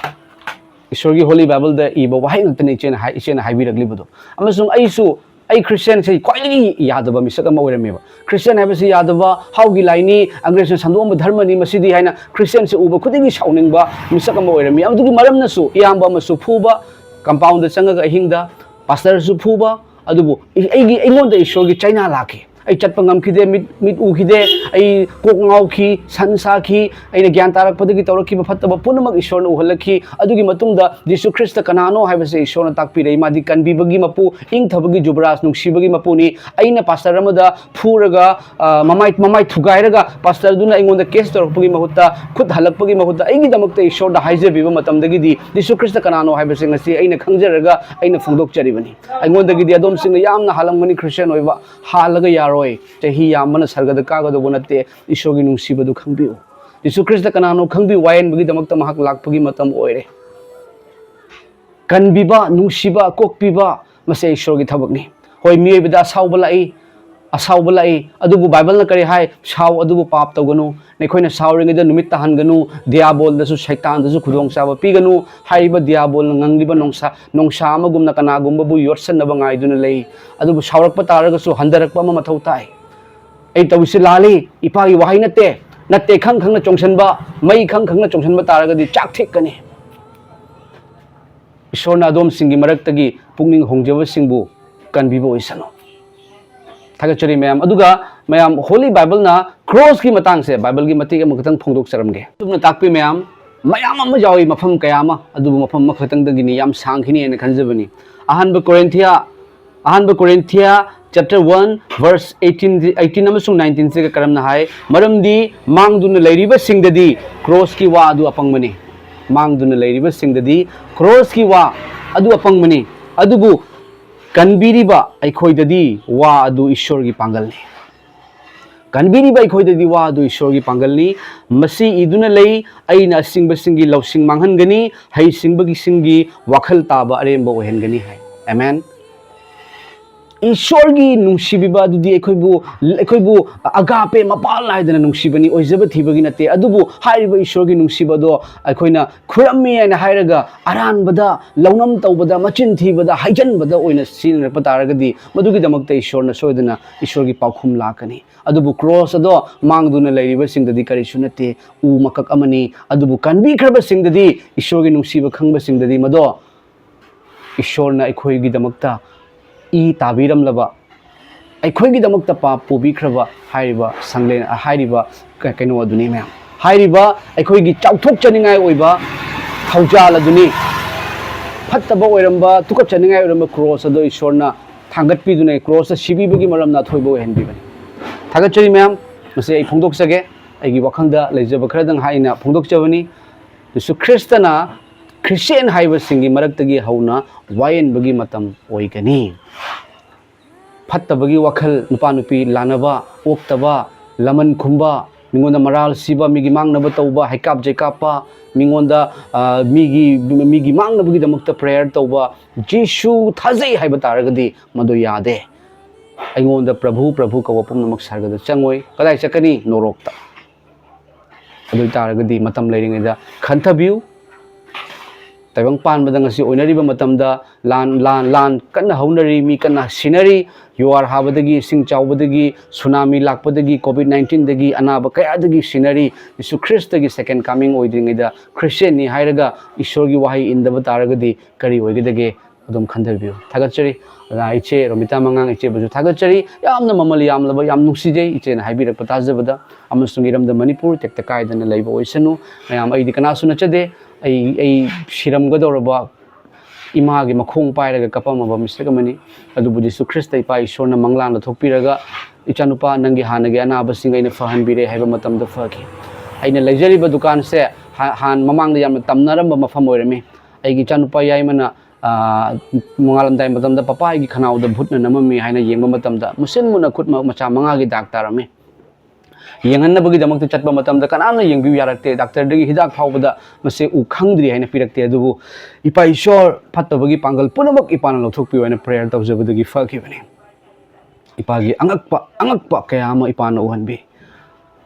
ꯏꯁꯣꯔꯒꯤ ꯍꯣꯂꯤ ꯕꯥꯏꯕꯜꯗ ꯏꯕ ꯋꯥꯍꯩ ꯉꯥꯛꯇꯅꯤ ꯏꯆꯦꯅ ꯍꯥꯏ-, ꯏꯆꯦꯅ ꯍꯥꯏꯕꯤꯔꯛꯂꯤꯕꯗꯣ꯫ ꯑꯃꯁꯨꯡ ꯑꯩꯁꯨ, ꯑꯩ ꯈ꯭ꯔꯤꯁꯇꯤꯌꯥꯟꯁꯦ ꯈ꯭ꯋꯥꯏꯗꯒꯤ ꯌꯥꯗꯕ ꯃꯤꯁꯛ ꯑꯃ ꯑꯣꯏꯔꯝꯃꯦꯕ꯫ ꯈ꯭ꯔꯤꯁꯇꯤꯌꯥꯟ ꯍꯥꯏꯕꯁꯤ ꯌꯥꯗꯕ, ꯍꯥꯎꯒꯤ ꯂꯥꯏꯅꯤ, ꯑꯪꯒ꯭ꯔꯦꯖꯅ ꯁꯟꯗꯣꯛꯑꯝꯕ ꯙꯔꯃꯅꯤ ꯃꯁꯤꯗꯤ ꯍꯥꯏꯅ ꯈ꯭ꯔꯤꯁꯇꯤꯌꯥꯟꯁꯦ ꯎꯕ ꯈꯨꯗꯤꯡꯒꯤ ꯁꯥꯎꯅꯤꯡꯕ ꯃꯤꯁꯛ ꯑꯃ ꯑꯣꯏꯔꯝꯃꯤ꯫ ꯑꯗꯨꯒꯤ ꯃꯔꯝꯅꯁꯨ ꯏꯌꯥꯝꯕ ꯑꯃꯁꯨ ꯐꯨꯕ, ꯀꯝꯄꯥꯎꯟꯗ ꯆꯪꯉꯒ ꯑꯍꯤꯡꯗ ꯄꯥꯁꯇꯔꯁꯨ ꯐꯨꯕ, ꯑꯗꯨꯕꯨ ꯑꯩꯒꯤ, ꯑꯩꯉꯣꯟꯗ ꯏꯁꯣꯔꯒꯤ ꯆꯩꯅꯥ ꯂꯥꯛꯈꯤ꯫ ꯑꯩ ꯆꯠꯄ ꯉꯝꯈꯤꯗꯦ, ꯃꯤꯠ, ꯃꯤꯠ ꯎꯈꯤꯗꯦ, ꯑꯩ ꯀꯣꯛ ꯉꯥꯎꯈꯤ, ꯁꯟ ꯁꯥꯈꯤ, ꯑꯩꯅ ꯒ꯭ꯌꯥꯟ ꯇꯥꯔꯛꯄꯗꯒꯤ ꯇꯧꯔꯛꯈꯤꯕ ꯐꯠꯇꯕ ꯄꯨꯝꯅꯃꯛ ꯏꯁꯣꯔꯅ ꯎꯍꯜꯂꯛꯈꯤ꯫ ꯑꯗꯨꯒꯤ ꯃꯇꯨꯡꯗ ꯖꯤꯁꯨ ꯈ꯭ꯔꯤꯁꯇ ꯀꯅꯥꯅꯣ ꯍꯥꯏꯕꯁꯦ ꯏꯁꯣꯔꯅ ꯇꯥꯛꯄꯤꯔꯛꯏ꯫ ꯃꯥꯗꯤ ꯀꯟꯕꯤꯕꯒꯤ ꯃꯄꯨ, ꯏꯪꯊꯕꯒꯤ ꯖꯨꯕꯔꯥꯖ, ꯅꯨꯡꯁꯤꯕꯒꯤ ꯃꯄꯨꯅꯤ꯫ ꯑꯩꯅ ꯄꯥꯁꯇꯔ ꯑꯃꯗ ꯐꯨꯔꯒ, ꯑ, ꯃꯃꯥꯏ, ꯃꯃꯥꯏ ꯊꯨꯒꯥꯏꯔꯒ ꯄꯥꯁꯇꯔꯗꯨꯅ ꯑꯩꯉꯣꯟꯗ ꯀꯦꯁ ꯇꯧꯔꯛꯄꯒꯤ ꯃꯍꯨꯠꯇ, ꯈꯨꯠ ꯍꯜꯂꯛꯄꯒꯤ ꯃꯍꯨꯠꯇ ꯑꯩꯒꯤꯗꯃꯛꯇ ꯏꯁꯣꯔꯗ ꯍꯥꯏꯖꯕꯤꯕ ꯃꯇꯝꯗꯒꯤꯗꯤ ꯖꯤꯁꯨ ꯈ꯭ꯔꯤꯁꯇ ꯀꯅꯥꯅꯣ ꯍꯥꯏꯕꯁꯦ ꯉꯁꯤ ꯑꯩꯅ ꯈꯪꯖꯔꯒ ꯑꯩꯅ ꯐꯣꯡꯗꯣꯛꯆꯔꯤꯕꯅꯤ꯫ ꯑꯩꯉꯣꯟꯗꯒꯤꯗꯤ ꯑꯗꯣꯝꯁꯤꯡꯅ ꯌꯥꯝꯅ ꯍꯥꯜꯂꯝꯒꯅꯤ ꯈ꯭ꯔꯤꯁꯇꯤꯌꯥꯟ ꯑꯣꯏꯕ꯫ ꯍꯥꯜꯂꯒ ꯌꯥꯔꯣꯏ꯫ ꯆꯍꯤ ꯌꯥꯝꯕꯅ ꯁꯔꯒꯗ ꯀꯥꯒꯗꯧꯕ ꯅꯠꯇꯦ꯫ ꯏꯁꯣꯔꯒꯤ ꯅꯨꯡꯁꯤꯕꯗꯨ ꯈꯪꯕꯤꯌꯨ꯫ ꯖꯤꯁꯨ ꯈ꯭ꯔꯤꯁꯇ ꯀꯅꯥꯅꯣ ꯈꯪꯕꯤꯌꯨ꯫ ꯋꯥꯌꯦꯟꯕꯒꯤꯗꯃꯛꯇ ꯃꯍꯥꯛ ꯂꯥꯛꯄꯒꯤ ꯃꯇꯝ ꯑꯣꯏꯔꯦ꯫ ꯀꯟꯕꯤꯕ, ꯅꯨꯡꯁꯤꯕ, ꯀꯣꯛꯄꯤꯕ, ꯃꯁꯤ ꯏꯁꯣꯔꯒꯤ ꯊꯕꯛꯅꯤ꯫ ꯍꯣꯏ, ꯃꯤꯑꯣꯏꯕꯗ ꯑꯁꯥꯎꯕ ꯂꯥꯛꯏ, ꯑꯁꯥꯎꯕ ꯂꯥꯛꯏ, ꯑꯗꯨꯕꯨ ꯕꯥꯏꯕꯜꯅ ꯀꯔꯤ ꯍꯥꯏ? "ꯁꯥꯎ, ꯑꯗꯨꯕꯨ ꯄꯥꯞ ꯇꯧꯒꯅꯨ꯫ ꯅꯈꯣꯏꯅ ꯁꯥꯎꯔꯤꯉꯩꯗ ꯅꯨꯃꯤꯠ ꯇꯥꯍꯟꯒꯅꯨ, ꯗꯤꯌꯥꯕꯣꯜꯗꯁꯨ, ꯁꯩꯇꯥꯟꯗꯁꯨ ꯈꯨꯗꯣꯡꯆꯥꯕ ꯄꯤꯒꯅꯨ꯫ ꯍꯥꯏꯔꯤꯕ ꯗꯤꯌꯥꯕꯣꯜꯅ ꯉꯪꯂꯤꯕ ꯅꯣꯡꯁꯥ, ꯅꯣꯡꯁꯥ ꯑꯃꯒꯨꯝꯅ ꯀꯅꯥꯒꯨꯝꯕꯕꯨ ꯌꯣꯠꯁꯟꯅꯕ ꯉꯥꯏꯗꯨꯅ ꯂꯩ꯫ ꯑꯗꯨꯕꯨ ꯁꯥꯎꯔꯛꯄ ꯇꯥꯔꯒꯁꯨ ꯍꯟꯊꯔꯛꯄ ꯑꯃ ꯃꯊꯧ ꯇꯥꯏ꯫ ꯑꯩ ꯇꯧꯔꯤꯁꯤ ꯂꯥꯜꯂꯤ, ꯏꯄꯥꯒꯤ ꯋꯥꯍꯩ ꯅꯠꯇꯦ, ꯅꯠꯇꯦ ꯈꯪ ꯈꯪꯅ ꯆꯣꯡꯁꯟꯕ, ꯃꯩ ꯈꯪ ꯈꯪꯅ ꯆꯣꯡꯁꯟꯕ ꯇꯥꯔꯒꯗꯤ ꯆꯥꯛ ꯊꯤꯛꯀꯅꯤ"꯫ ꯏꯁꯣꯔꯅ ꯑꯗꯣꯝꯁꯤꯡꯒꯤ ꯃꯔꯛꯇꯒꯤ ꯄꯨꯛꯅꯤꯡ ꯍꯣꯡꯖꯕꯁꯤꯡꯕꯨ ꯀꯟꯕꯤꯕ ꯑꯣꯏꯁꯅꯨ꯫ ꯊꯥꯒꯠꯆꯔꯤ ꯃꯌꯥꯝ꯫ ꯑꯗꯨꯒ ꯃꯌꯥꯝ, ꯍꯣꯂꯤ ꯕꯥꯏꯕꯜꯅ ꯀ꯭ꯔꯣꯁꯀꯤ ꯃꯇꯥꯡꯁꯦ ꯕꯥꯏꯕꯜꯒꯤ ꯃꯇꯦꯛ ꯑꯃꯈꯛꯇꯪ ꯐꯣꯡꯗꯣꯛꯆꯔꯝꯒꯦ꯫ ꯑꯗꯨꯝꯅ ꯇꯥꯛꯄꯤ ꯃꯌꯥꯝ, ꯃꯌꯥꯝ ꯑꯃ ꯌꯥꯎꯏ, ꯃꯐꯝ ꯀꯌꯥ ꯑꯃ, ꯑꯗꯨꯕꯨ ꯃꯐꯝ ꯑꯃꯈꯛꯇꯪꯗꯒꯤꯅꯤ ꯌꯥꯝ ꯁꯥꯡꯈꯤꯅꯤ ꯍꯥꯏꯅ ꯈꯟꯖꯕꯅꯤ꯫ ꯑꯍꯥꯟꯕ ꯀꯣꯔꯤꯟꯊꯤꯌꯥ, ꯑꯍꯥꯟꯕ ꯀꯣꯔꯤꯟꯊꯤꯌꯥ chapter one verse eighteen, eighteen ꯑꯃꯁꯨꯡ nineteen ꯁꯤꯒ ꯀꯔꯝꯅ ꯍꯥꯏ? "ꯃꯔꯝꯗꯤ ꯃꯥꯡꯗꯨꯅ ꯂꯩꯔꯤꯕꯁꯤꯡꯗꯗꯤ ꯀ꯭ꯔꯣꯁꯀꯤ ꯋꯥ ꯑꯗꯨ ꯑꯄꯪꯕꯅꯤ"꯫ ꯃꯥꯡꯗꯨꯅ ꯂꯩꯔꯤꯕꯁꯤꯡꯗꯗꯤ ꯀ꯭ꯔꯣꯁꯀꯤ ꯋꯥ ꯑꯗꯨ ꯑꯄꯪꯕꯅꯤ, ꯑꯗꯨꯕꯨ ꯀꯟꯕꯤꯔꯤꯕ ꯑꯩꯈꯣꯏꯗꯗꯤ ꯋꯥ ꯑꯗꯨ ꯏꯁꯣꯔꯒꯤ ꯄꯥꯡꯒꯜꯅꯤ꯫ ꯀꯟꯕꯤꯔꯤꯕ ꯑꯩꯈꯣꯏꯗꯗꯤ ꯋꯥ ꯑꯗꯨ ꯏꯁꯣꯔꯒꯤ ꯄꯥꯡꯒꯜꯅꯤ꯫ "ꯃꯁꯤ ꯏꯗꯨꯅ ꯂꯩ, ꯑꯩꯅ ꯑꯁꯤꯡꯕꯁꯤꯡꯒꯤ ꯂꯧꯁꯤꯡ ꯃꯥꯡꯍꯟꯒꯅꯤ, ꯍꯩꯁꯤꯡꯕꯒꯤꯁꯤꯡꯒꯤ ꯋꯥꯈꯜ ꯇꯥꯕ ꯑꯔꯦꯝꯕ ꯑꯣꯏꯍꯟꯒꯅꯤ" ꯍꯥꯏ꯫ ꯑꯦꯃꯦꯟ꯫ ꯏꯁꯣꯔꯒꯤ ꯅꯨꯡꯁꯤꯕꯤꯕ ꯑꯗꯨꯗꯤ ꯑꯩꯈꯣꯏꯕꯨ, ꯑꯩꯈꯣꯏꯕꯨ ꯑꯒꯥꯄꯦ, ꯃꯄꯥꯜ ꯅꯥꯏꯗꯅ ꯅꯨꯡꯁꯤꯕꯅꯤ, ꯑꯣꯏꯖꯕ ꯊꯤꯕꯒꯤ ꯅꯠꯇꯦ꯫ ꯑꯗꯨꯕꯨ ꯍꯥꯏꯔꯤꯕ ꯏꯁꯣꯔꯒꯤ ꯅꯨꯡꯁꯤꯕꯗꯣ ꯑꯩꯈꯣꯏꯅ ꯈꯨꯔꯝꯃꯤ ꯍꯥꯏꯅ ꯍꯥꯏꯔꯒ ꯑꯔꯥꯟꯕꯗ ꯂꯧꯅꯝ ꯇꯧꯕꯗ, ꯃꯆꯤꯟ ꯊꯤꯕꯗ, ꯍꯥꯏꯖꯟꯕꯗ ꯑꯣꯏꯅ ꯁꯤꯖꯤꯟꯅꯔꯛꯄ ꯇꯥꯔꯒꯗꯤ, ꯃꯗꯨꯒꯤꯗꯃꯛꯇ ꯏꯁꯣꯔꯅ ꯁꯣꯏꯗꯅ ꯏꯁꯣꯔꯒꯤ ꯄꯥꯎꯈꯨꯝ ꯂꯥꯛꯀꯅꯤ꯫ ꯑꯗꯨꯕꯨ ꯀ꯭ꯔꯣꯁ ꯑꯗꯣ ꯃꯥꯡꯗꯨꯅ ꯂꯩꯔꯤꯕꯁꯤꯡꯗꯗꯤ ꯀꯔꯤꯁꯨ ꯅꯠꯇꯦ, ꯎ ꯃꯀꯛ ꯑꯃꯅꯤ꯫ ꯑꯗꯨꯕꯨ ꯀꯟꯕꯤꯈ꯭ꯔꯕꯁꯤꯡꯗꯗꯤ, ꯏꯁꯣꯔꯒꯤ ꯅꯨꯡꯁꯤꯕ ꯈꯪꯕꯁꯤꯡꯗꯗꯤ ꯃꯗꯣ ꯏꯁꯣꯔꯅ ꯑꯩꯈꯣꯏꯒꯤꯗꯃꯛꯇ ꯏ ꯇꯥꯕꯤꯔꯝꯂꯕ, ꯑꯩꯈꯣꯏꯒꯤꯗꯃꯛꯇ ꯄꯥꯞ ꯄꯨꯕꯤꯈ꯭ꯔꯕ ꯍꯥꯏꯔꯤꯕ ꯁꯪꯂꯦꯟ, ꯍꯥꯏꯔꯤꯕ ꯀ-, ꯀꯩꯅꯣ ꯑꯗꯨꯅꯤ ꯃꯌꯥꯝ꯫ ꯍꯥꯏꯔꯤꯕ ꯑꯩꯈꯣꯏꯒꯤ ꯆꯥꯎꯊꯣꯛꯆꯅꯤꯡꯉꯥꯏ ꯑꯣꯏꯕ ꯊꯧꯖꯥꯜ ꯑꯗꯨꯅꯤ꯫ ꯐꯠꯇꯕ ꯑꯣꯏꯔꯝꯕ, ꯇꯨꯀꯠꯆꯅꯤꯡꯉꯥꯏ ꯑꯣꯏꯔꯝꯕ ꯀ꯭ꯔꯣꯁ ꯑꯗꯣ ꯏꯁꯣꯔꯅ ꯊꯥꯡꯒꯠꯄꯤꯗꯨꯅ ꯀ꯭ꯔꯣꯁꯇ ꯁꯤꯕꯤꯕꯒꯤ ꯃꯔꯝꯅ ꯑꯊꯣꯏꯕ ꯑꯣꯏꯍꯟꯕꯤꯕꯅꯤ꯫ ꯊꯥꯒꯠꯆꯔꯤ ꯃꯌꯥꯝ꯫ ꯃꯁꯤ ꯑꯩ ꯐꯣꯡꯗꯣꯛꯆꯒꯦ꯫ ꯑꯩꯒꯤ ꯋꯥꯈꯜꯗ ꯂꯩꯖꯕ ꯈꯔꯗꯪ ꯍꯥꯏꯅ ꯐꯣꯡꯗꯣꯛꯆꯕꯅꯤ꯫ ꯖꯤꯁꯨ ꯈ꯭ꯔꯤꯁꯇꯅ ꯈ꯭ꯔꯤꯁꯇꯤꯌꯥꯟ ꯍꯥꯏꯕꯁꯤꯡꯒꯤ ꯃꯔꯛꯇꯒꯤ ꯍꯧꯅ ꯋꯥꯌꯦꯟꯕꯒꯤ ꯃꯇꯝ ꯑꯣꯏꯒꯅꯤ꯫ ꯐꯠꯇꯕꯒꯤ ꯋꯥꯈꯜ, ꯅꯨꯄꯥ ꯅꯨꯄꯤ ꯂꯥꯟꯅꯕ, ꯑꯣꯛꯇꯕ, ꯂꯃꯟ ꯈꯨꯝꯕ, ꯃꯤꯉꯣꯟꯗ ꯃꯔꯥꯜ ꯁꯤꯕ, ꯃꯤꯒꯤ ꯃꯥꯡꯅꯕ ꯇꯧꯕ, ꯍꯩꯀꯥꯞ ꯖꯩꯀꯥꯞꯄ, ꯃꯤꯉꯣꯟꯗ, ꯑ, ꯃꯤꯒꯤ, ꯃꯤꯒꯤ ꯃꯥꯡꯅꯕꯒꯤꯗꯃꯛꯇ ꯄ꯭ꯔꯦꯌꯔ ꯇꯧꯕ, ꯖꯤꯁꯨ ꯊꯥꯖꯩ ꯍꯥꯏꯕ ꯇꯥꯔꯒꯗꯤ ꯃꯗꯨ ꯌꯥꯗꯦ꯫ ꯑꯩꯉꯣꯟꯗ ꯄ꯭ꯔꯚꯨ, ꯄ꯭ꯔꯚꯨ ꯀꯧꯕ ꯄꯨꯝꯅꯃꯛ ꯁꯔꯒꯗ ꯆꯪꯉꯣꯏ꯫ ꯀꯗꯥꯏ ꯆꯠꯀꯅꯤ? ꯅꯣꯔꯣꯛꯇ꯫ ꯑꯗꯨ ꯑꯣꯏ ꯇꯥꯔꯒꯗꯤ ꯃꯇꯝ ꯂꯩꯔꯤꯉꯩꯗ ꯈꯟꯊꯕꯤꯌꯨ꯫ ꯇꯥꯏꯕꯪ ꯄꯥꯟꯕꯗ ꯉꯁꯤ ꯑꯣꯏꯅꯔꯤꯕ ꯃꯇꯝꯗ ꯂꯥꯟ, ꯂꯥꯟ, ꯂꯥꯟ ꯀꯟꯅ ꯍꯧꯅꯔꯤ, ꯃꯤ ꯀꯟꯅ ꯁꯤꯅꯔꯤ꯫ ꯌꯨꯍꯥꯔ ꯍꯥꯕꯗꯒꯤ, ꯏꯁꯤꯡ ꯆꯥꯎꯕꯗꯒꯤ, ꯁꯨꯅꯥꯃꯤ ꯂꯥꯛꯄꯗꯒꯤ, ꯀꯣꯚꯤꯗ ꯅꯥꯏꯟꯇꯤꯟꯗꯒꯤ ꯑꯅꯥꯕ ꯀꯌꯥꯗꯒꯤ ꯁꯤꯅꯔꯤ꯫ ꯖꯤꯁꯨ ꯈ꯭ꯔꯤꯁꯇꯒꯤ ꯁꯦꯀꯦꯟ ꯀꯃꯤꯡ ꯑꯣꯏꯗ꯭ꯔꯤꯉꯩꯗ ꯈ꯭ꯔꯤꯁꯇꯤꯌꯥꯟꯅꯤ ꯍꯥꯏꯔꯒ ꯏꯁꯣꯔꯒꯤ ꯋꯥꯍꯩ ꯏꯟꯗꯕ ꯇꯥꯔꯒꯗꯤ ꯀꯔꯤ ꯑꯣꯏꯒꯗꯒꯦ? ꯑꯗꯨꯝ ꯈꯟꯊꯕꯤꯌꯨ꯫ ꯊꯥꯒꯠꯆꯔꯤ꯫ ꯑꯣꯖꯥ ꯏꯆꯦ ꯔꯣꯃꯤꯇꯥ ꯃꯉꯥꯡ ꯏꯆꯦꯕꯨꯁꯨ ꯊꯥꯒꯠꯆꯔꯤ꯫ ꯌꯥꯝꯅ ꯃꯃꯜ ꯌꯥꯝꯂꯕ, ꯌꯥꯝ ꯅꯨꯡꯁꯤꯖꯩ ꯏꯆꯦꯅ ꯍꯥꯏꯕꯤꯔꯛꯄ ꯇꯥꯖꯕꯗ, ꯑꯃꯁꯨꯡ ꯏꯔꯝꯗꯝ ꯃꯅꯤꯄꯨꯔ ꯇꯦꯛꯇ ꯀꯥꯏꯗꯅ ꯂꯩꯕ ꯑꯣꯏꯁꯅꯨ꯫ ꯃꯌꯥꯝ, ꯑꯩꯗꯤ ꯀꯅꯥꯁꯨ ꯅꯠꯆꯗꯦ꯫ ꯑꯩ, ꯑꯩ ꯁꯤꯔꯝꯒꯗꯧꯔꯕ ꯏꯃꯥꯒꯤ ꯃꯈꯣꯡ ꯄꯥꯏꯔꯒ ꯀꯞꯄꯝꯃꯕ ꯃꯤꯁꯛ ꯑꯃꯅꯤ꯫ ꯑꯗꯨꯕꯨ ꯖꯤꯁꯨ ꯈ꯭ꯔꯤꯁꯇ ꯏꯄꯥ ꯏꯁꯣꯔꯅ ꯃꯪꯂꯥꯟꯗ ꯊꯣꯛꯄꯤꯔꯒ, "ꯏꯆꯥꯅꯨꯄꯥ, ꯅꯪꯒꯤ ꯍꯥꯟꯅꯒꯤ ꯑꯅꯥꯕꯁꯤꯡ ꯑꯩꯅ ꯐꯍꯟꯕꯤꯔꯦ" ꯍꯥꯏꯕ ꯃꯇꯝꯗ ꯐꯈꯤ꯫ ꯑꯩꯅ ꯂꯩꯖꯔꯤꯕ ꯗꯨꯀꯥꯟꯁꯦ ꯍꯥ-, ꯍꯥꯟ ꯃꯃꯥꯡꯗ ꯌꯥꯝꯅ ꯇꯝꯅꯔꯝꯕ ꯃꯐꯝ ꯑꯣꯏꯔꯝꯃꯤ꯫ ꯑꯩꯒꯤ ꯏꯆꯥꯅꯨꯄꯥ ꯌꯥꯏꯃꯅ, ꯑꯥ, ꯅꯣꯡꯉꯥꯜꯂꯝꯗꯥꯏ ꯃꯇꯝꯗ, "ꯄꯄꯥ, ꯑꯩꯒꯤ ꯈꯅꯥꯎꯗ ꯚꯨꯠꯅ ꯅꯝꯃꯝꯃꯤ" ꯍꯥꯏꯅ ꯌꯦꯡꯕ ꯃꯇꯝꯗ, ꯃꯨꯁꯤꯟ ꯃꯨꯅ ꯈꯨꯠ ꯃ-, ꯃꯆꯥ ꯃꯉꯥꯒꯤ ꯗꯥꯛ ꯇꯥꯔꯝꯃꯤ꯫ ꯌꯦꯡꯍꯟꯅꯕꯒꯤꯗꯃꯛꯇ ꯆꯠꯄ ꯃꯇꯝꯗ ꯀꯅꯥꯝꯅ ꯌꯦꯡꯕꯤꯌꯨ ꯌꯥꯔꯛꯇꯦ꯫ ꯗꯥꯛꯇꯔꯗꯒꯤ ꯍꯤꯗꯥꯛ ꯐꯥꯎꯕꯗ ꯃꯁꯦ ꯎ ꯈꯪꯗ꯭ꯔꯤ ꯍꯥꯏꯅ ꯄꯤꯔꯛꯇꯦ꯫ ꯑꯗꯨꯕꯨ ꯏꯄꯥ ꯏꯁꯣꯔ, ꯐꯠꯇꯕꯒꯤ ꯄꯥꯡꯒꯜ ꯄꯨꯝꯅꯃꯛ ꯏꯄꯥꯅ ꯂꯧꯊꯣꯛꯄꯤꯌꯨ ꯍꯥꯏꯅ ꯄ꯭ꯔꯦꯌꯔ ꯇꯧꯖꯕꯗꯒꯤ ꯐꯈꯤꯕꯅꯤ꯫ ꯏꯄꯥꯒꯤ ꯑꯉꯛꯄ, ꯑꯉꯛꯄ ꯀꯌꯥ ꯑꯃ ꯏꯄꯥꯅ ꯎꯍꯟꯕꯤ꯫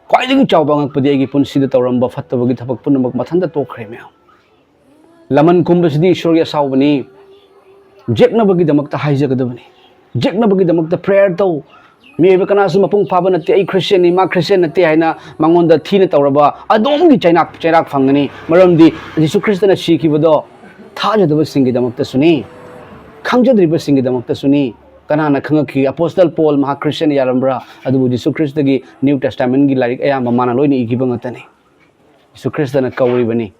ꯈ꯭ꯋꯥꯏꯗꯒꯤ ꯆꯥꯎꯕ ꯑꯉꯛꯄꯗꯤ ꯑꯩꯒꯤ ꯄꯨꯟꯁꯤꯗ ꯇꯧꯔꯝꯕ ꯐꯠꯇꯕꯒꯤ ꯊꯕꯛ ꯄꯨꯝꯅꯃꯛ ꯃꯊꯟꯇ ꯇꯣꯛꯈ꯭ꯔꯦ, ꯃꯌꯥꯝ꯫ ꯂꯃꯟ ꯈꯨꯝꯕꯁꯤꯗꯤ ꯏꯁꯣꯔꯒꯤ ꯑꯁꯥꯎꯕꯅꯤ꯫ ꯌꯦꯛꯅꯕꯒꯤꯗꯃꯛꯇ ꯍꯥꯏꯖꯒꯗꯕꯅꯤ꯫ ꯌꯦꯛꯅꯕꯒꯤꯗꯃꯛꯇ prayer ꯇꯧ꯫ ꯃꯤꯑꯣꯏꯕ ꯀꯅꯥꯁꯨ ꯃꯄꯨꯡ ꯐꯥꯕ ꯅꯠꯇꯦ, "ꯑꯩ ꯈ꯭ꯔꯤꯁꯇꯤꯌꯥꯟꯅꯤ, ꯃꯥ ꯈ꯭ꯔꯤꯁꯇꯤꯌꯥꯟ ꯅꯠꯇꯦ" ꯍꯥꯏꯅ ꯃꯉꯣꯟꯗ ꯊꯤꯅ ꯇꯧꯔꯕ ꯑꯗꯣꯝꯒꯤ ꯆꯩꯅꯥꯛ, ꯆꯩꯔꯥꯛ ꯐꯪꯒꯅꯤ꯫ ꯃꯔꯝꯗꯤ ꯖꯤꯁꯨ ꯈ꯭ꯔꯤꯁꯇꯅ ꯁꯤꯈꯤꯕꯗꯣ ꯊꯥꯖꯗꯕꯁꯤꯡꯒꯤꯗꯃꯛꯇꯁꯨꯅꯤ, ꯈꯪꯖꯗ꯭ꯔꯤꯕꯁꯤꯡꯒꯤꯗꯃꯛꯇꯁꯨꯅꯤ꯫ ꯀꯅꯥꯅ ꯈꯪꯉꯛꯈꯤ? ꯑꯄꯣꯁꯇꯜ ꯄꯣꯜ ꯃꯍꯥꯛ ꯈ꯭ꯔꯤꯁꯇꯤꯌꯥꯟ ꯌꯥꯔꯝꯕ꯭ꯔꯥ? ꯑꯗꯨꯕꯨ ꯖꯤꯁꯨ ꯈ꯭ꯔꯤꯁꯇꯒꯤ ꯅ꯭ꯌꯨ ꯇꯦꯁꯇꯥꯃꯦꯟꯒꯤ ꯂꯥꯏꯔꯤꯛ ꯑꯌꯥꯝꯕ ꯃꯥꯅ ꯂꯣꯏꯅ ꯏꯈꯤꯕ ꯉꯥꯛꯇꯅꯤ꯫ ꯖꯤꯁꯨ ꯈ꯭ꯔꯤꯁꯇꯅ ꯀꯧꯔꯤꯕꯅꯤ꯫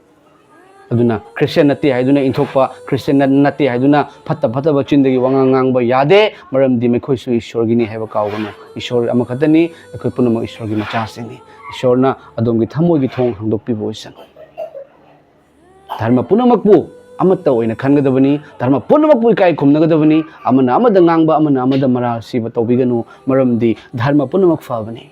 ꯑꯗꯨꯅ ꯈ꯭ꯔꯤꯁꯇꯤꯌꯥꯟ ꯅꯠꯇꯦ ꯍꯥꯏꯗꯨꯅ ꯏꯟꯊꯣꯛꯄ, ꯈ꯭ꯔꯤꯁꯇꯤꯌꯥꯟ ꯅꯠ-, ꯅꯠꯇꯦ ꯍꯥꯏꯗꯨꯅ ꯐꯠꯇ ꯐꯠꯇꯕ ꯆꯤꯟꯗꯒꯤ ꯋꯥꯉꯥꯡ ꯉꯥꯡꯕ ꯌꯥꯗꯦ꯫ ꯃꯔꯝꯗꯤ ꯃꯈꯣꯏꯁꯨ ꯏꯁꯣꯔꯒꯤꯅꯤ ꯍꯥꯏꯕ ꯀꯥꯎꯒꯅꯨ꯫ ꯏꯁꯣꯔ ꯑꯃꯈꯛꯇꯅꯤ, ꯑꯩꯈꯣꯏ ꯄꯨꯝꯅꯃꯛ ꯏꯁꯣꯔꯒꯤ ꯃꯆꯥꯁꯤꯡꯅꯤ꯫ ꯏꯁꯣꯔꯅ ꯑꯗꯣꯝꯒꯤ ꯊꯃꯣꯏꯒꯤ ꯊꯣꯡ ꯍꯥꯡꯗꯣꯛꯄꯤꯕ ꯑꯣꯏꯁꯅꯨ꯫ ꯙꯔꯃ ꯄꯨꯝꯅꯃꯛꯄꯨ ꯑꯃꯠꯇ ꯑꯣꯏꯅ ꯈꯟꯒꯗꯕꯅꯤ꯫ ꯙꯔꯃ ꯄꯨꯝꯅꯃꯛꯄꯨ ꯏꯀꯥꯏ ꯈꯨꯝꯅꯒꯗꯕꯅꯤ꯫ ꯑꯃꯅ ꯑꯃꯗ ꯉꯥꯡꯕ, ꯑꯃꯅ ꯑꯃꯗ ꯃꯔꯥꯜ ꯁꯤꯕ ꯇꯧꯕꯤꯒꯅꯨ, ꯃꯔꯝꯗꯤ ꯙꯔꯃ ꯄꯨꯝꯅꯃꯛ ꯐꯕꯅꯤ꯫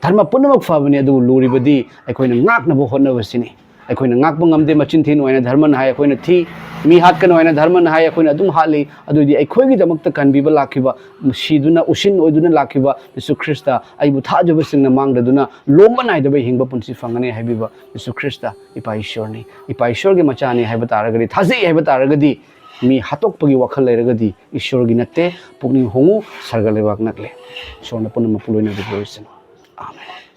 ꯙꯔꯃ ꯄꯨꯝꯅꯃꯛ ꯐꯕꯅꯤ, ꯑꯗꯨꯕꯨ ꯂꯨꯔꯤꯕꯗꯤ ꯑꯩꯈꯣꯏꯅ ꯉꯥꯛꯅꯕ ꯍꯣꯠꯅꯕꯁꯤꯅꯤ꯫ ꯑꯩꯈꯣꯏꯅ ꯉꯥꯛꯄ ꯉꯝꯗꯦ, ꯃꯆꯤꯟ ꯊꯤꯅꯨ ꯍꯥꯏꯅ ꯙꯔꯃꯅ ꯍꯥꯏ, ꯑꯩꯈꯣꯏꯅ ꯊꯤ꯫ ꯃꯤ ꯍꯥꯠꯀꯅꯨ ꯍꯥꯏꯅ ꯙꯔꯃꯅ ꯍꯥꯏ, ꯑꯩꯈꯣꯏꯅ ꯑꯗꯨꯝ ꯍꯥꯠꯂꯤ꯫ ꯑꯗꯨꯗꯤ ꯑꯩꯈꯣꯏꯒꯤꯗꯃꯛꯇ ꯀꯟꯕꯤꯕ ꯂꯥꯛꯈꯤꯕ, ꯁꯤꯗꯨꯅ, ꯎꯁꯤꯟ ꯑꯣꯏꯗꯨꯅ ꯂꯥꯛꯈꯤꯕ ꯖꯤꯁꯨ ꯈ꯭ꯔꯤꯁꯇ, "ꯑꯩꯕꯨ ꯊꯥꯖꯕꯁꯤꯡꯅ ꯃꯥꯡꯗꯗꯨꯅ ꯂꯣꯝꯕ ꯅꯥꯏꯗꯕ ꯍꯤꯡꯕ ꯄꯨꯟꯁꯤ ꯐꯪꯒꯅꯤ" ꯍꯥꯏꯕꯤꯕ ꯖꯤꯁꯨ ꯈ꯭ꯔꯤꯁꯇ ꯏꯄꯥ ꯏꯁꯣꯔꯅꯤ꯫ ꯏꯄꯥ ꯏꯁꯣꯔꯒꯤ ꯃꯆꯥꯅꯤ ꯍꯥꯏꯕ ꯇꯥꯔꯒꯗꯤ, ꯊꯥꯖꯩ ꯍꯥꯏꯕ ꯇꯥꯔꯒꯗꯤ, ꯃꯤ ꯍꯥꯠꯇꯣꯛꯄꯒꯤ ꯋꯥꯈꯜ ꯂꯩꯔꯒꯗꯤ ꯏꯁꯣꯔꯒꯤ ꯅꯠꯇꯦ꯫ ꯄꯨꯛꯅꯤꯡ ꯍꯣꯡꯉꯨ, ꯁꯔꯒ ꯂꯩꯕꯥꯛ ꯅꯛꯂꯦ꯫ ꯏꯁꯣꯔꯅ ꯄꯨꯝꯅꯃꯛꯄꯨ ꯂꯣꯏꯅꯕꯤꯕ ꯑꯣꯏꯁꯅꯨ꯫ ꯑꯥꯃꯦꯟ꯫